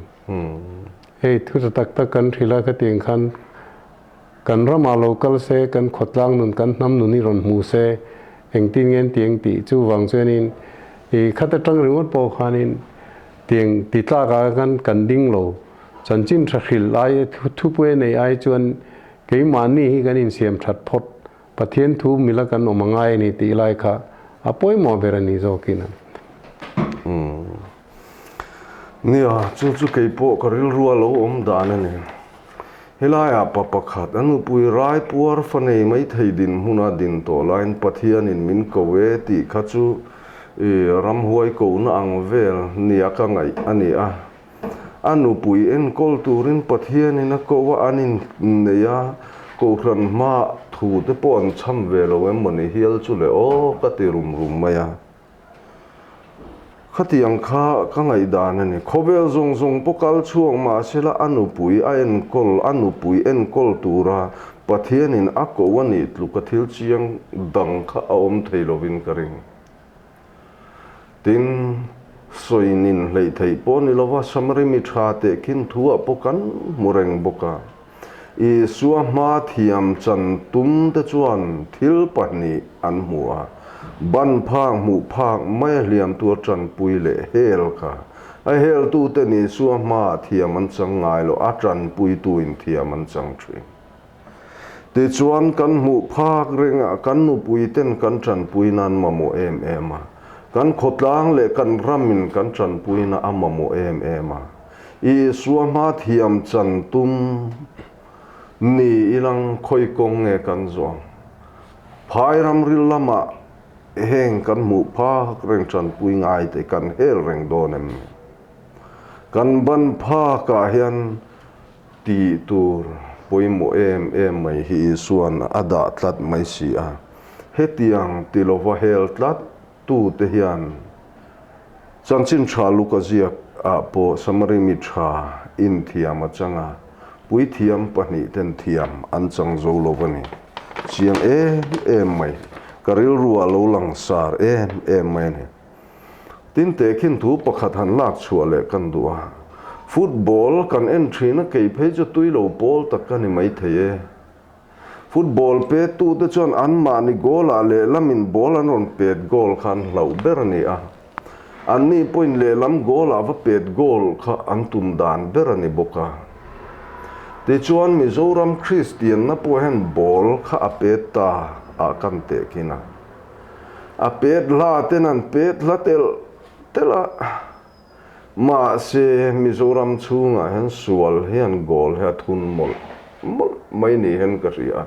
Hei thu tha tak tak kan hrilh a, khatiang khan kan ramah lo kal se, kan khawtlang nun, kan hnam nun hi rawn hmu se. Engtin nge an ti ang tih chuvang chuanin i khat atang ringawt pawh khanin tiang ti tlakah khan kan ding lo. Chanchin tha hrilh ai thupui a neih ai chuan keimahni hi kan insiam that phawt Pathian thu mila kan awm a ngai a ni tih lai kha a pawimawh ber a ni zawkin a. Nia, chu chu kei pawh ka rilru a lo awm dan a ni. Helaiah pa pakhat a nupui rai puar fa nei mai thei dinhmuna din tawh laiin Pathianin min ko e tih kha chu ramhuai kohna ang vel nia ka ngaih a ni a. A nupui enkawl turin Pathianin a ko a, an innei a, Kohhran hmaah thu te pawh an chham ve lo em mawni hial chu le aw ka ti rum rum mai a. Khatiang kha ka ngaihdan a ni. Khawvel zawng zawng pawh kal chhuak mahsela a nupui a enkawl, a nupui enkawl tura Pathianin a ko a nih tluka thil chiang dang kha a awm thei lovin ka ring. Tin, sawi nin hleih theih pawh ni lova Samari mi tha tehkhin thuah pawh kan hmu reng bawk a. Isua hma thiam chan tum te chuan thil pahnih an hmu a, ban phak hmuh phak mai a hliam tu a tanpui leh hel kha. A heltuten Isua hmaah thiam an chang ngai lo, a tanpuituin thiam an chang thin. Tichuan kan hmuh phak rengah kan nupuiten kan tanpui nan mamawh em em a, kan khawtlang leh kan ramin kan tanpuina a mamawh em em a. Isua hma thiam chan tum ni ilang khawi kawng nge kan zawng? Phai ramril lamah heng kan hmuh phak reng tanpui ngai te kan hel reng dawn em ni? Kan ban phakah hian tih tur pawimawh em em mai hi Isua'n a dah tlat mai si a. Hetiang ti lova hel tlat tute hian Chanchin tha Luka ziak ah pawh Samari mi tha in thiam a chang a, puithiam pahnih ten thiam an chang zo lo a ni. Chiang em em mai, ka rilru ah lo lang sar em em mai a ni. Tin tehkhin thu pakhat han lak chhuah leh kan duh a, football kan en thin a kei phei chu tui lo pawl tak ka ni maithei e. Football pettute chuan anmahni goal-ah lehlamin ball an rawn pet goal kha an hlauh ber a ni a. Anni pawhin lehlam goal-ah va pet goal kha an tum dan ber a ni bawk a. Tichuan Mizoram Kristianna pawh hian ball kha a pet ta ah kan tehkhin a. A pet hla ten an pet hla telh telh a. Mahse, Mizoram chhungah hian sual hian goal hi a thun mawlh mawlh mai ni hian ka hria.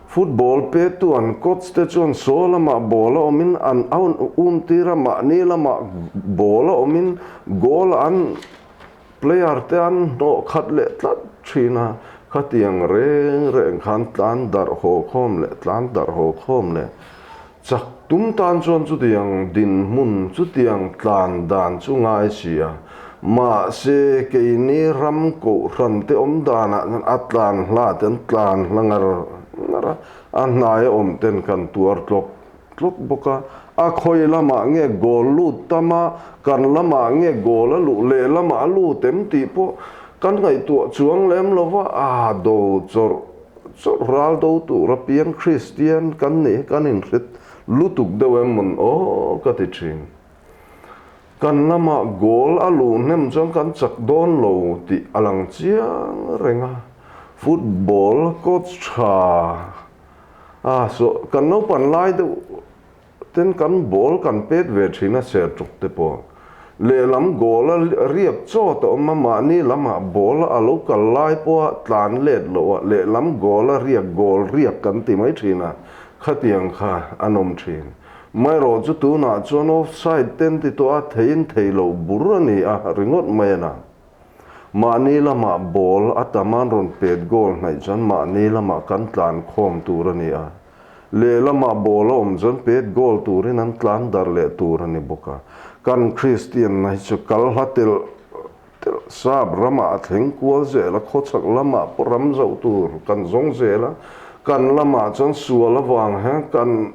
Football petu an coach te chuan saw lamah ball a awmin an um tir a, mahni lamah ball a awmin goal an player te an hnawh khat leh tlat thin a, khatiang reng reng khan tlan darh haw khawm leh tlan darh haw khawm leh Chak tum tan chuan chutiang dinhmun, chutiang tlan dan chu ngai si a. Mahse, keini ram kohhran te awm danah chuan a tlan hla te an tlan hla ngar ngar a, a hnai a awm ten kan tuar tlawk tlawk bawk a. A khawi lamah nge goal lut tam a, kan lamah nge goal a luh leh lamah a lut em tih pawh kan ngaihtuah chuang lem lo va, a do chawrh Chawlh ral do tur apiang Kristian kan nih hi kan inhret lutuk deuh em mawn aw ka ti thin. Kan lamah goal a luh hnem chuan kan chak dawn lo tih a lang chiang reng a, football coach tha a saw kan naupan lai deuh Ten kan ball kan pet ve thin a ser tuk te pawh. Lehlam goal a riak chawt a awm a, mahni lamah ball a lo kal lai pawha tlan let loh a, lehlam goal a riak goal riak kan ti mai thin a, khatiang kha an awm thin. Maherawh chu tunah chuan offside ten ti tawh a, theiin thei loh bur a ni a ringawt mai a na. Mahni lamah ball a tam an rawn pet goal hnaih chuan mahni lamah kan tlan khawm tur a ni a. Lehlamah ball a awm chuan pet goal turin an tlan darh leh tur a ni bawk a. Kan Kristianna hi chu kal hla telh telh sap ramah a thleng kual zel a, khawchhak lamah pawh ram zoh tur kan zawng zel a. Kan lamah chuan sual avang hian kan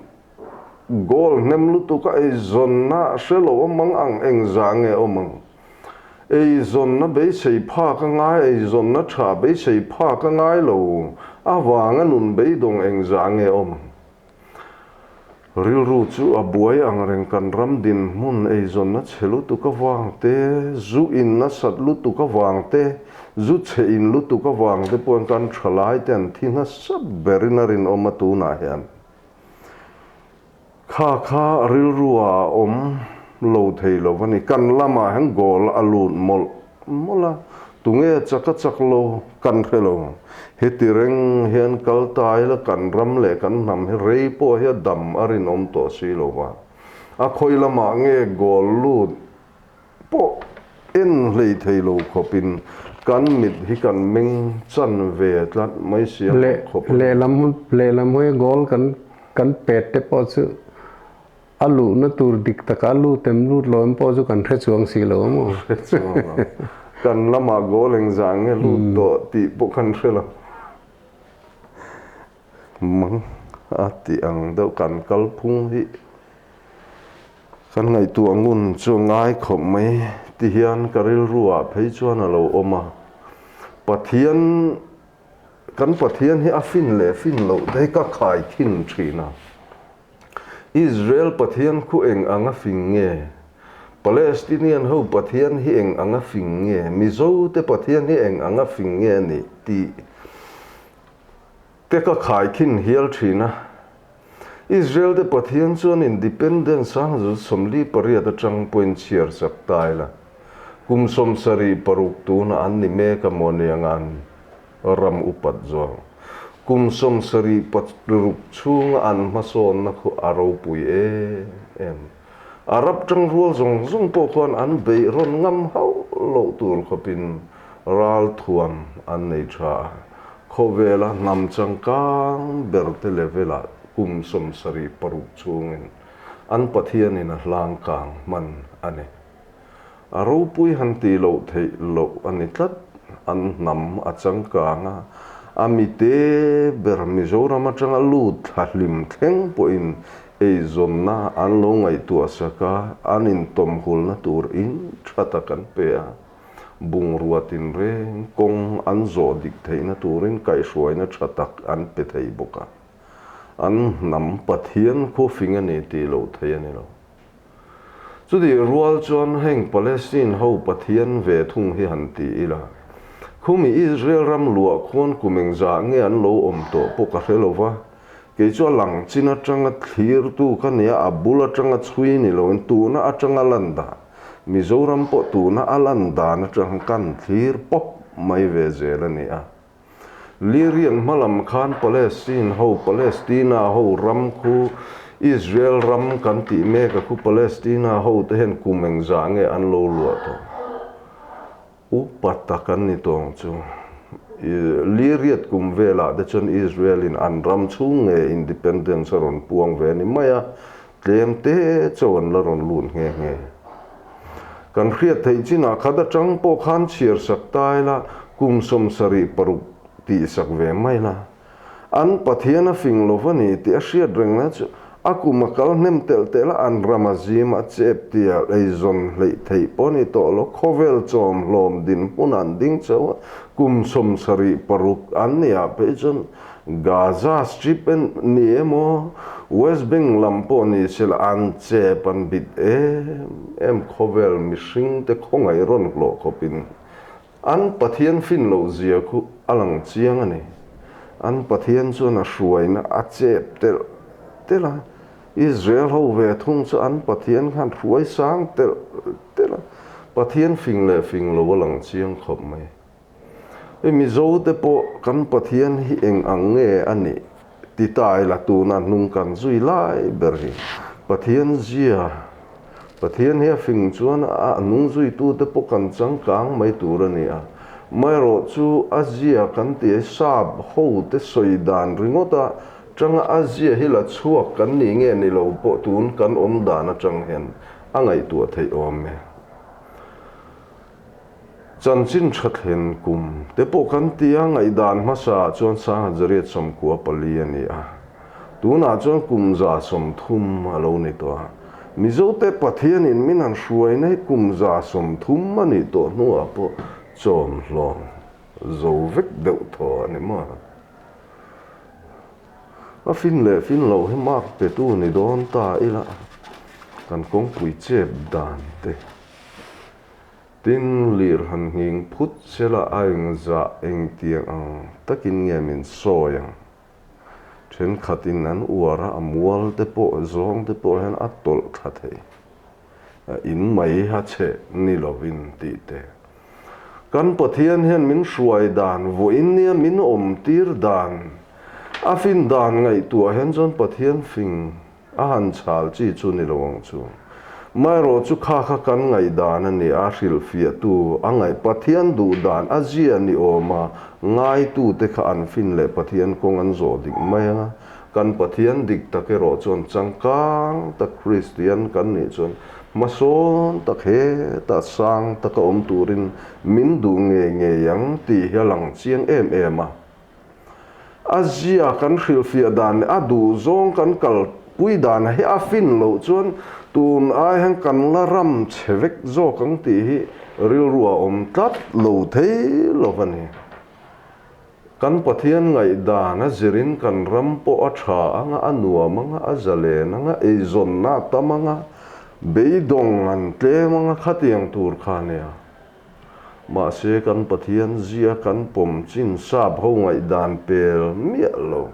goal hnem lutuk a, eizawnna hre lo awm ang ang engzah nge awm ang. Eizawnna beisei phak a ngai, eizawnna tha beisei phak a ngai lo avanga nun beidawng engzah nge awm? Rilru chu a buai ang reng kan ram dinhmun eizawnna chhe lutuk avang te, zu in nasat lutuk avang te, zu chhe in lutuk avang te pawhin kan thalai te an thi nasa berin a rinawm a tunah hian. Kha kha rilru ah a awm lo thei lo a ni. Kan lamah hian goal a lut mawlh mawlh a, tunge chak a chak lo kan hre lo. Heti reng hian kal ta ila kan ram leh kan hnam hi rei pawh hi a dam a rinawm tawh si lo va. A khawi lamah nge goal lut pawh en hlei thei lo khawpin kan mit hi kan meng chan ve tlat mai si a mak khawp a ni. Lehlam lehlam hawi goal kan kan pet te pawh chu a luhna tur dik taka a lut em lut lo em pawh chu kan hre chuang si lo a maw? Hre chuang lo. Kan lamah goal engzah nge lut tawh tih pawh kan hre lo. Mang a tih ang deuh kan kalphung hi Kan ngaihtuah ngun chu a ngai khawp mai ti hian ka rilru ah phei chuan a lo awm a. Pathian, kan Pathian hi a fin leh fin loh te hi ka khai khin thin a. Israel Pathian khu eng ang a fing nge? Palestinian ho Pathian hi eng ang a fing nge? Mizo te Pathian hi eng ang a fing nge a nih tih te ka khai khin hial thin a. Israel te Pathian chuan independence a zu 48 atang pawhin chhiar sak ta ila, kum 76 tunah an ni mek a maw nia ngan ram upat zawng. Kum 76 chhunga an hmasawnna khu a ropui em em. Arab tangrual zawng zawng pawh khuan an beih rawn ngam hauh loh tur khawpin ralthuam an nei tha a. Khawvela hnam changkang ber te level-ah kum 76 chhungin an Pathianin a hlang kang hman a ni. A ropui han tih loh theih loh a ni tlat. An hnam a changkang a, a mite ber Mizoram atanga lut thla hlim thleng pawhin eizawnna an lo ngaihtuah sak a, an intawmhulna tur in tha tak an pe a. Bungrua tinreng kawng an zawh dik theihna turin kaihhruaina tha tak an pe thei bawk a. An hnam Pathian khuafing a ni tih loh theih a ni lo. Chutih rual chuan heng Palestine ho Pathian ve thung hi han ti ila, khumi Israel ram luah khuan kum engzah nge an lo awm tawh pawh ka hre lo va, kei chu a lang chin atanga thlirtu ka nia, a bul atanga chhui ni loin tuna atanga lan dah. Mizoram pawh tuna a lan dan atang kan thlir pawp mai ve zel a ni a. Lyrian hmalam khan Palestine ho, Palestina ho ram khu, Israel ram kan tih mek a khu Palestina ho te hian kum engzah nge an lo luah tawh? Upa tak an ni tawng chu. Lyriat kum velah te chuan Israel in an ram chhung nge independence a rawn puang ve a ni mai a, Tlem te chaw an la rawn lut nghe nghe. Kan hriat theih chinah khat atang pawh khan chhiar sak ta ila, kum 76 tih sak ve mai la. An Pathian a fing lo va ni tih a hriat reng na chu a kum a kal hnem telh telh a, an ram a zim a chep tia eizawn hleih theih pawh ni tawh lo, khawvel chawm hlawm dinhmun an ding chauh a, kum 76 an nih ah phei chuan Gaza Strip ni emaw, West Bank lam pawh ni sela an chep an bit em em khawvel mihring te khawngaih rawn hlawh khawpin an Pathian fin loh zia khu a lang chiang a ni. An Pathian chuan a hruaina a chep telh telh a, Israel ho ve thung chu an Pathian khan hruai sang telh telh a, Pathian fing leh fing lo a lang chiang khawp mai. Hei Mizo te pawh kan Pathian hi eng ang nge a nih ti ta ila tuna hnung kan zui lai ber hi Pathian zia, Pathian hi a fing chuan a hnung zuitu te pawh kan changkang mai tur a ni a, amaherawh chu a zia kan tih hi sap ho te sawi dan ringawt a tanga a zia hi la chhuak kan nih nge ni lo pawh tun kan awm dan atang hian a ngaihtuah theih awm e. Chanchin tha thlen kum te pawh kan ti a, ngaihdan hmasa ah chuan 1894 a ni a, tunah chuan kum 130 a lo ni tawh a. Mizote Pathianin min han hruaina hi kum 130 a nih tawh hnuah pawh chawm hlawm zo vek deuh thaw a ni maw? A fin leh fin loh hi mark petu ni dawn ta ila kan kawngpui chep dan te. Tin, lir han nghing phut sela a engzah engtiang ang takin nge min sawi ang? Thenkhatin an uar a, a mual te pawh zawng te pawh hian a tawlh tha thei. In mai a chhe ni lovin tih te. Kan Pathian hian min hruai dan, vawiin nia min awm tir dan, a fin dan ngaihtuah hian chuan Pathian fing A han chhal chi chu ni lo ang chu. Maherawh chu kha kha kan ngaihdan a ni a, hrilhfiahtu a ngaih Pathian duh dan a zia ni awma ngaitute kha an fin leh Pathian kawng an zawh dik mai ang a, kan Pathian dik tak erawh chuan changkang tak Kristian kan nih chuan hmasawn tak hetah sang taka awm turin min duh ngei ngei ang tih hi a lang chiang em em a. A zia kan hrilhfiah dan leh a duh zawng kan kalpui dan hi a fin loh chuan tun ai hian kan la ram chhe vek zawk ang tih hi rilru a awm tlat lo thei lo a ni. Kan Pathian ngaihdan a zirin kan ram pawh a tha ang a, a nuam ang a, a zalen ang a, eizawnna a tam ang a, beidawng an tlem ang a, khatiang tur kha a nia. Mahse kan Pathian zia kan pawm chin sap ho ngaihdan pel miah lo.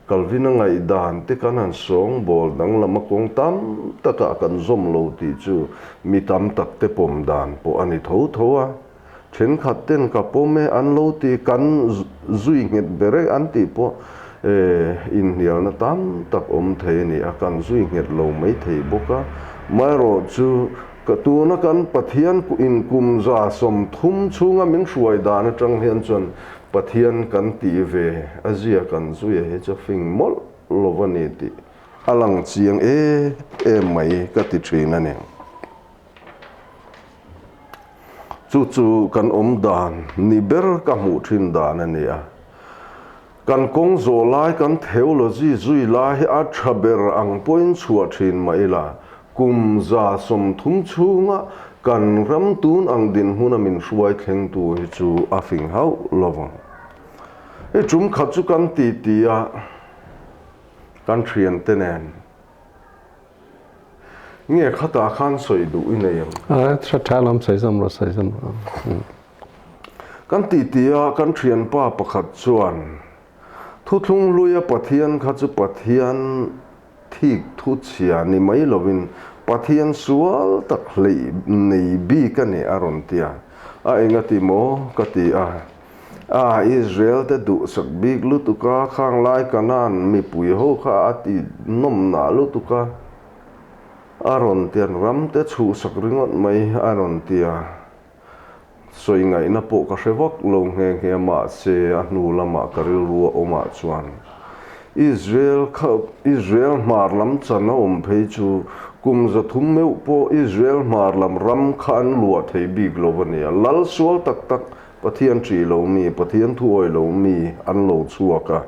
Calvin-a ngaihdan te kan han sawngbawl danglama kawng tam takah kan zawm lo tih chu mi tam tak te pawm dan pawh a ni tho tho a. Thenkhat ten ka pawm e an lo ti kan zui nghet ber e an tih pawh inhnialna tam tak awm thei a ni a, kan zui nghet lo mai thei bawk a. Maherawh chu Ka tuna kan Pathian in kum 30 chhunga min hruai dan atang hian chuan Pathian kan tih ve a zia kan zuia hi chu fing mawlh lo a ni tih a lang chiang em em mai ka ti thin a ni. Chu chu kan awm dan ni ber ka hmuh thin dan a ni a. Kan kawng zawh lai kan theology zui lai hi a tha ber ang pawhin chhuah thin mah ila, kum 30 chhunga kan ram tun ang dinhmuna min hruai thlengtu hi chu a fing hauh lo vang. I tum khat chu kan titi a, kan thiante nen. Nge khatah khan sawi duh i nei ang? A tha tha lam sawi zawm rawh sawi zawm rawh. Kan titi a kan thianpa pakhat chuan thuthlung hluia Pathian kha chu Pathian thik thu chhia ni mai lovin Pathian sual tak hleih nei bik a ni a rawn ti a. A enga ti maw ka ti a. A Israel te duhsak bik lutuk a, khang lai Kanaan mipui ho kha a ti nawm nah lutuk a, a rawn ti a, ram te chhuhsak ringawt mai a rawn ti a, sawi ngaihna pawh ka hre vak lo nghe nghe mahse a hnu lamah ka rilru a awmah chuan Israel kha Israel hmar lam chan a awm phei chu kum 300 meuh pawh Israel hmar lam ram kha an luah thei bik lo a nia, lal sual tak tak Pathian ṭih lo mi, Pathian thuawi lo mi an lo chhuak a.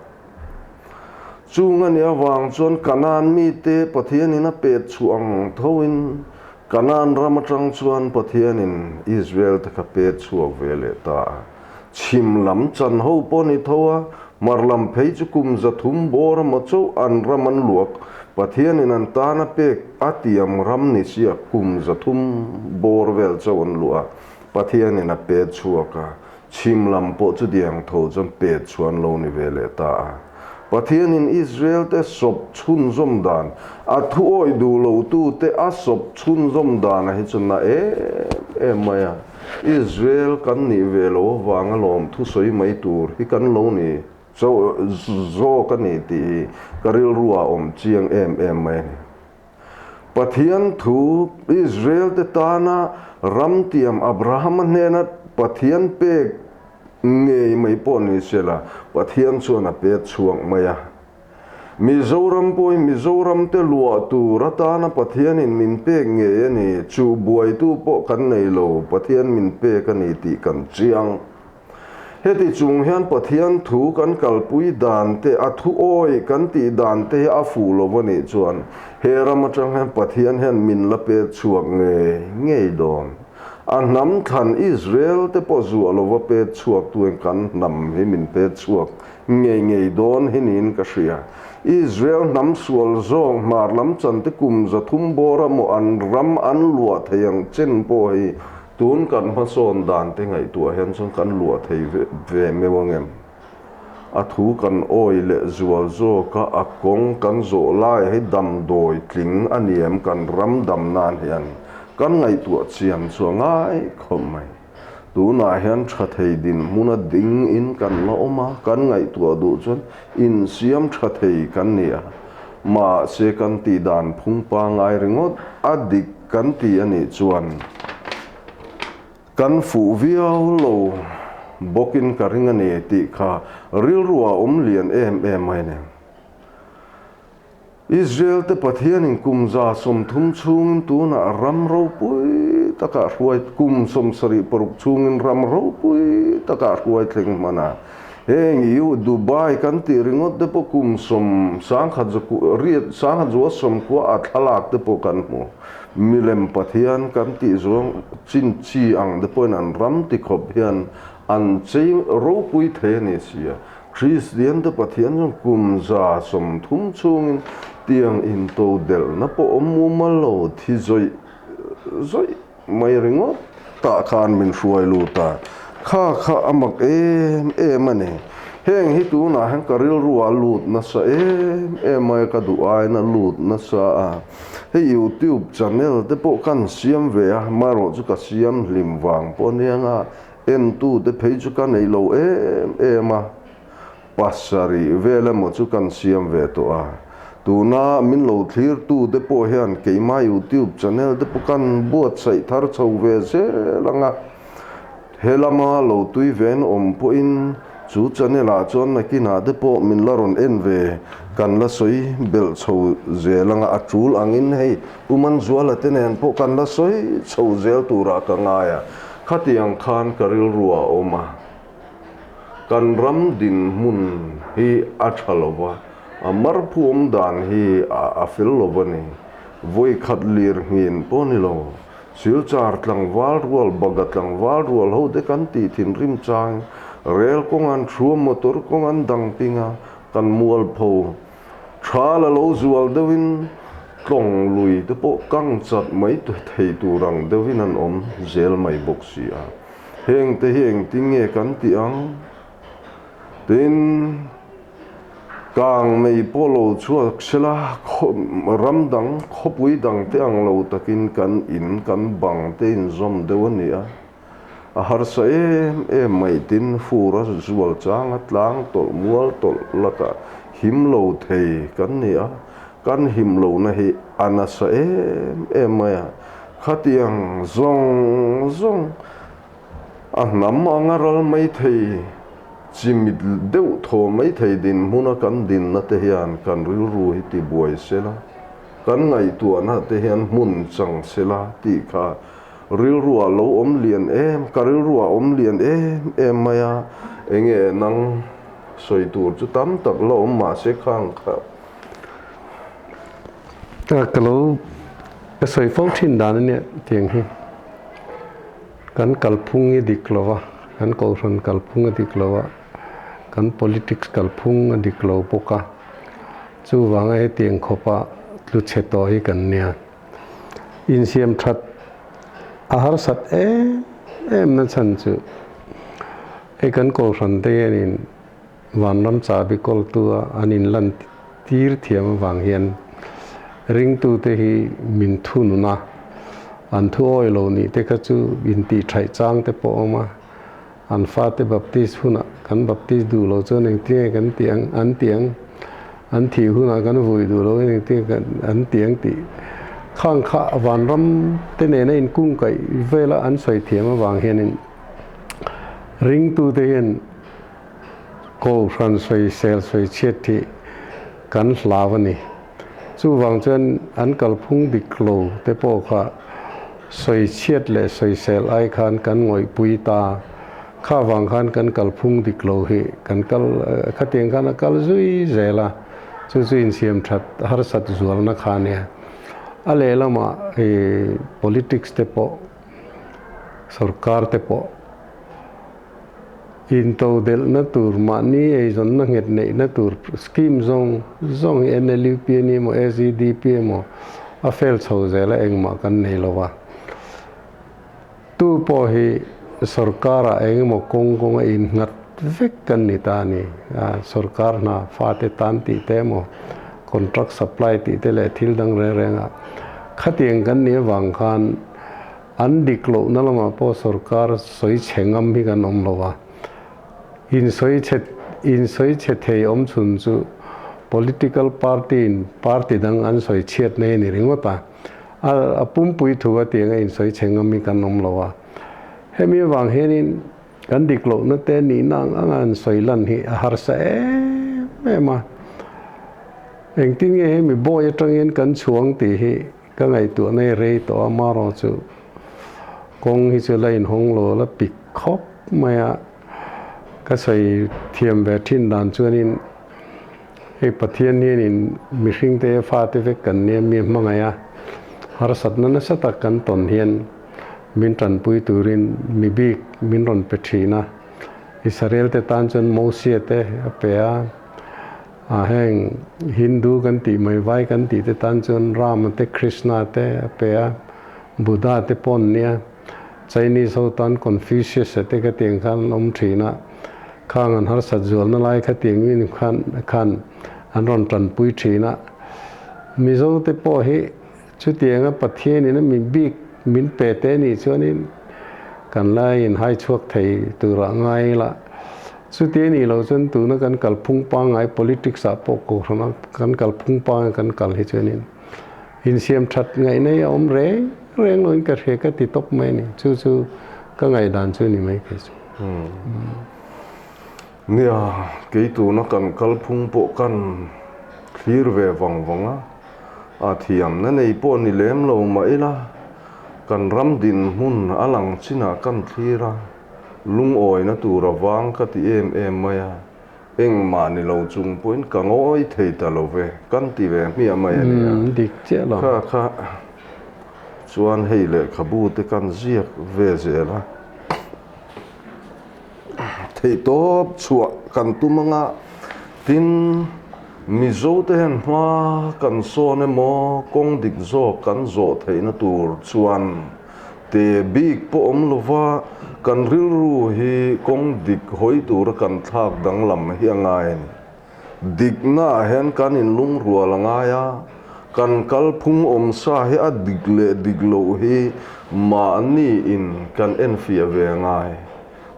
Chung a nih avang chuan Kanaan mite Pathianin a pet chhuah ang thoin Kanaan ram aṭang chuan Pathianin Israel-te kha pet chhuak ve leh ta a. Chhim lam chan ho pawh ni tho a, hmar lam phei chu kum 300 bawr emaw chauh an ram an luak Pathianin an tan a pek a tiam ram ni sia kum 300 bawr vel chauh an luah a. Pathianin a pet chhuak a, chhim lam pawh chutiang tho chuan pet chhuan lo ni ve leh ta a. Pathianin Israel-te sawp chhunzawm dan, a thuawih duh lotute a sawp chhunzawm dana hi chu na em em mai a. Israel kan nih ve lo avanga lawm thusawi mai tur hi kan lo ni zawk a ni tih hi ka rilru ah awm chiang em em mai a ni. Pathian thu Israel-te tana ram tiam Abrahama hnena Pathian pek ngei mai pawh ni sela, Pathian chuan a pek chhuak mai a. Mizoram pawhin Mizoramte luah tur atana Pathianin min pek ngei a ni, chu buaitu pawh kan nei lo, Pathian min pek a ni tih kan chiang. Heti chung hian Pathian thu kan kalpui dan te, a thu awi kan tih dan te hi a fuh lo a nih chuan he ram atang hian Pathian hian min la pek chhuak ngei ngei dawn. A hnam thlan Israel te pawh zuah lova pet chhuak tu in kan hnam hi min pet chhuak ngei ngei dawn hi niin ka hria. Israel hnam sual zawk hmar lam chan te kum 300 bawr a maw an ram an luah thei ang chen pawh hi tun kan hmasawn dan te ngaihtuah hian chuan kan luah thei ve meuh ang em? A thu kan awi leh zual zawk a, a kawng kan zawh lai hi damdawi tling a ni em kan ram dam nan hian kan ngaihtuah chian chu a ngai khawp mai. Tunah hian tha thei dinhmuna ding in kan la awm a, kan ngaihtuah duh chuan insiam tha thei kan ni a, mahse kan tih dan phung pangai ringawt a dik kan ti a nih chuan Kan fuh viau lo bawkin ka ring a ni tih kha rilru a awm lian em em mai nen. Israel te Pathianin kum 30 chhungin tunah ram ropui takah hruai kum 76 chhungin ram ropui takah hruai thleng hman a. Heng i Dubai kan tih ringawt te pawh kum sawm sangkhat riat sangkhat zual sawmkua a thlalak te pawh kan hmu. Milem Pathian kan tih zawng chin chi ang te pawhin an ram ti khawp hian an chei ropui thei a ni si a. Kristian te Pathian chuan kum 30 chhungin tiang into delhna pawh awm mumal lo thi zawih zawih mai ringawt tah khan min hruai lut a, kha kha a mak em em a ni. Heng hi tunah hian ka rilru a lut nasa em em a, ka duh aiin a lut nasa a. Hei YouTube channel te pawh kan siam ve a, amaherawh chu ka siam hlim vang pawh aniang a, entu te phei chu ka nei lo em em a. Pasarih vel emaw chu kan siam ve tawh a, tuna min lo thlirtu te pawh hian keimah YouTube channel te pawh kan buatsaih thar chho ve zel ang a, he lama lo tui ve an awm pawhin chu channel ah chuan nakinah te pawh min la rawn en ve kan la sawi belh chho zel ang a, a tul angin hei Pu Manzuala te nen pawh kan la sawi chho zel turah ka ngai a, khatiang khan ka rilru ah a awm a. Kan ram dinhmun hi a tha lo va, a marphuam dan hi a fel lo va ni. Vawi khat lir nghin pawh ni lo. Silchar tlangval rual, Baga tlangval rual ho te kan tih thinrim chang, rel kawng an thua, motor kawng an dang ping a, kan mualpho tha la lo zual deuhin tlawng lui te pawh kang chat mai thei tur ang deuhin an awm zel mai bawk si a. Heng te hi engtin nge kan tih ang? Tin, kang mei pawh lo chhuak sela, ram dang, khawpui dang te ang lo takin kan in, kan bang te inzawm deuh a ni a. A harsa em em mai tin fur a zual chang a tlang tawlh mual tawlh lakah him lo thei kan ni a, kan him lohna hi a nasa em em mai a. Khatiang zawng zawng a hnam anga ral mai thei, chimit deuh thaw mai thei dinhmuna kan dinna te hian kan rilru hi tibuai sela, kan ngaihtuahna te hian hmun chang sela tih kha rilruah lo awm lian em, ka rilruah awm lian em em mai a, enge nang sawi tur chu tam tak la awm mahse khang kha. Ka lo Ka sawi fo thin dan a nia tiang hi kan kalphung hi dik lo a, kan kohhran kalphung a dik lo a, kan politics kalphung a dik lo bawk a, chuvanga hetiang khawpa tlu chhe tawh hi kan nia. Insiam that a harsat em em na chhan chu hei kan kohhran te hianin Vanram chahbi kawltu a an inlan tir thiam avang hian ringtute hi min thunun a, an thu awi lo nih te kha chu intih thaih chang te pawh a awm a, an fate Baptist hunah kan Baptist duh lo chuan engtinge kan tih ang an tih ang, an thih hunah kan vui duh lo engtinge kan an tih ang tih khang kha vanram te nena inkungkaih vela an sawi thiam avang hianin ringtute hian Kohhran sawisel sawichhiat hi kan hlau a ni. Chuvang chuan an kalphung dik lo te pawh kha sawichhiat leh sawisel ai khan kan ngawihpui ta. Kha vang khan kan kalphung dik lo hi kan kal khatiang khan a kal zui zel a, chu chu insiam that harsat zualna kha a nia. A lehlamah politics te pawh. Sorkar te pawh intodelhna tur, mahni eizawnna nghet neihna tur scheme zawng zawng hi NLUP a ni emaw SEDP emaw a fail chho zel a, engmah kan nei lo a. Tu pawh hi sorkarah eng emaw kawng kawnga innghat vek kan ni ta a ni. Sorkar hna fate tan tih te emaw contract supply tih te leh thil dang reng rengah khatiang kan nih avang khan An dik lohna lamah pawh sorkar sawi chhe ngam hi kan awm lo a, insawi chhe insawi chhe thei awm chhun chu political party in party dang an sawi chhiat nei a ni ringawt a, a a pumpui thu a tiang a insawi chhe ngam hi kan awm lo a. Hemi avang hianin kan dik lohna te nihna ang anga an sawi lan hi a harsa em em a, engtin nge hemi bawi atangin kan chhuang tih hi Ka ngaihtuah nei rei tawh a, marawh chu kawng hi chu la inhawng lo la pik khawp mai a, ka sawi thiam ve thin dan chuanin hei Pathian hianin mihringte fate vek kan nia mi hmangaih a, harsatna nasa tak kan tawn hian min tanpui turin mi bik min rawn pe thin a, Israel te tan chuan Mosia te a pe a. A heng Hindu kan tih mai vai kan tih te tan chuan Rama te Krishna te a pe a, Buddha te pawh an nia. Chinese ho tan Confucius a te khatiang khan an awm thin a, khang an harsat zualna lai khatiang mi khan khan an rawn tanpui thin a. Mizo te pawh hi chutianga Pathianin a mi bik min pe te nih chuanin kan la inhai chhuak thei turah ngai ila. Chuti a nih loh chuan tuna kan kalphung pangngai politics ah pawh kohhrana kan kalphung pangngai kan kal hi chuanin insiam that ngaihna hi a awm reng reng loin ka hria ka ti tawp mai a ni. Chu chu ka ngaihdan chu a ni mai kei chu. Nia, kei tuna kan kalphung pawh kan thlir ve vang vang a, a thiamna nei pawh ni lem lo mah ila kan ram dinhmun a lang chinah kan thlir a. Lungawina tur a vang ka ti em em mai a, engmah ni lo chung pawhin ka ngawi thei ta lo ve, kan ti ve hmiah mai a nia. Dik chiah lo. Kha kha chuan hei lehkhabu te kan ziak ve zel a, theihtawp chhuah kan tum anga tin Mizo te hian hma kan sawn emaw kawng dik zawk kan zawh theihna tur chuan Te bik pawh awm lova kan rilru hi kawng dik hawi tura kan thlak danglam hi a ngai a ni. Diknaah hian kan inlungrual a ngai a, kan kalphung awmsa hi a dik leh dik loh hi mahni in kan enfiah ve a ngai.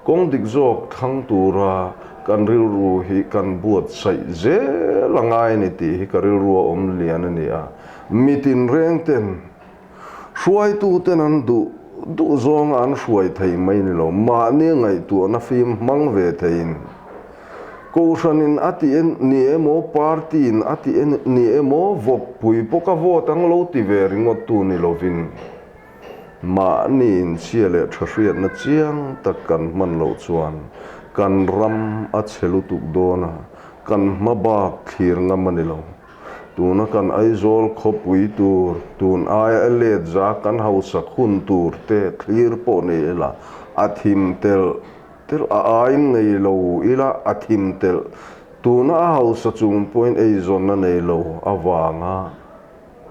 Kawng dik zawk thlang tura kan rilru hi kan buatsaih zel a ngai a ni tih hi ka rilru a awm lian a ni a. Mitin reng ten Hruaituten an duh duh zawnga an hruai thei mai ni lo, mahni ngaihtuahna fim hmang ve theiin, Kohhranin a ti ni emaw, Party-in a ti ni emaw, vawkpui pawh ka vote ang lo ti ve ringawttu ni lovin, mahni inchhia leh tha hriatna chiang tak kan hman loh chuan kan ram a chhe lutuk dawn a, kan hma bak thlir ngam a ni lo. Tuna kan Aizawl khawpui tur, tun aia let za kan hausak hun tur te thlir pawh nei ila, a thim telh telh a aiin nei lo ila a thim telh. Tuna a hausa chung pawhin eizawnna nei lo avanga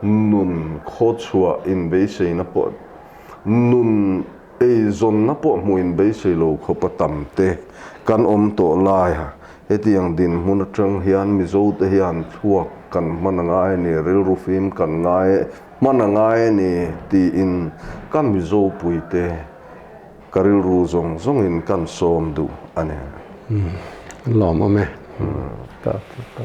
nun khawchhuah inbeiseina pawh nun eizawnna pawh hmuh inbeisei lo khawpa tam te kan awm tawh lai a. Hetiang dinhmun atang hian Mizote hian thluak kan hman a ngai a ni, rilru fim kan ngai hman a ngai a ni tiin ka Mizo puite ka rilru zawng zawngin kan sawm duh a ni. Lawm awm e. Ta ta ta.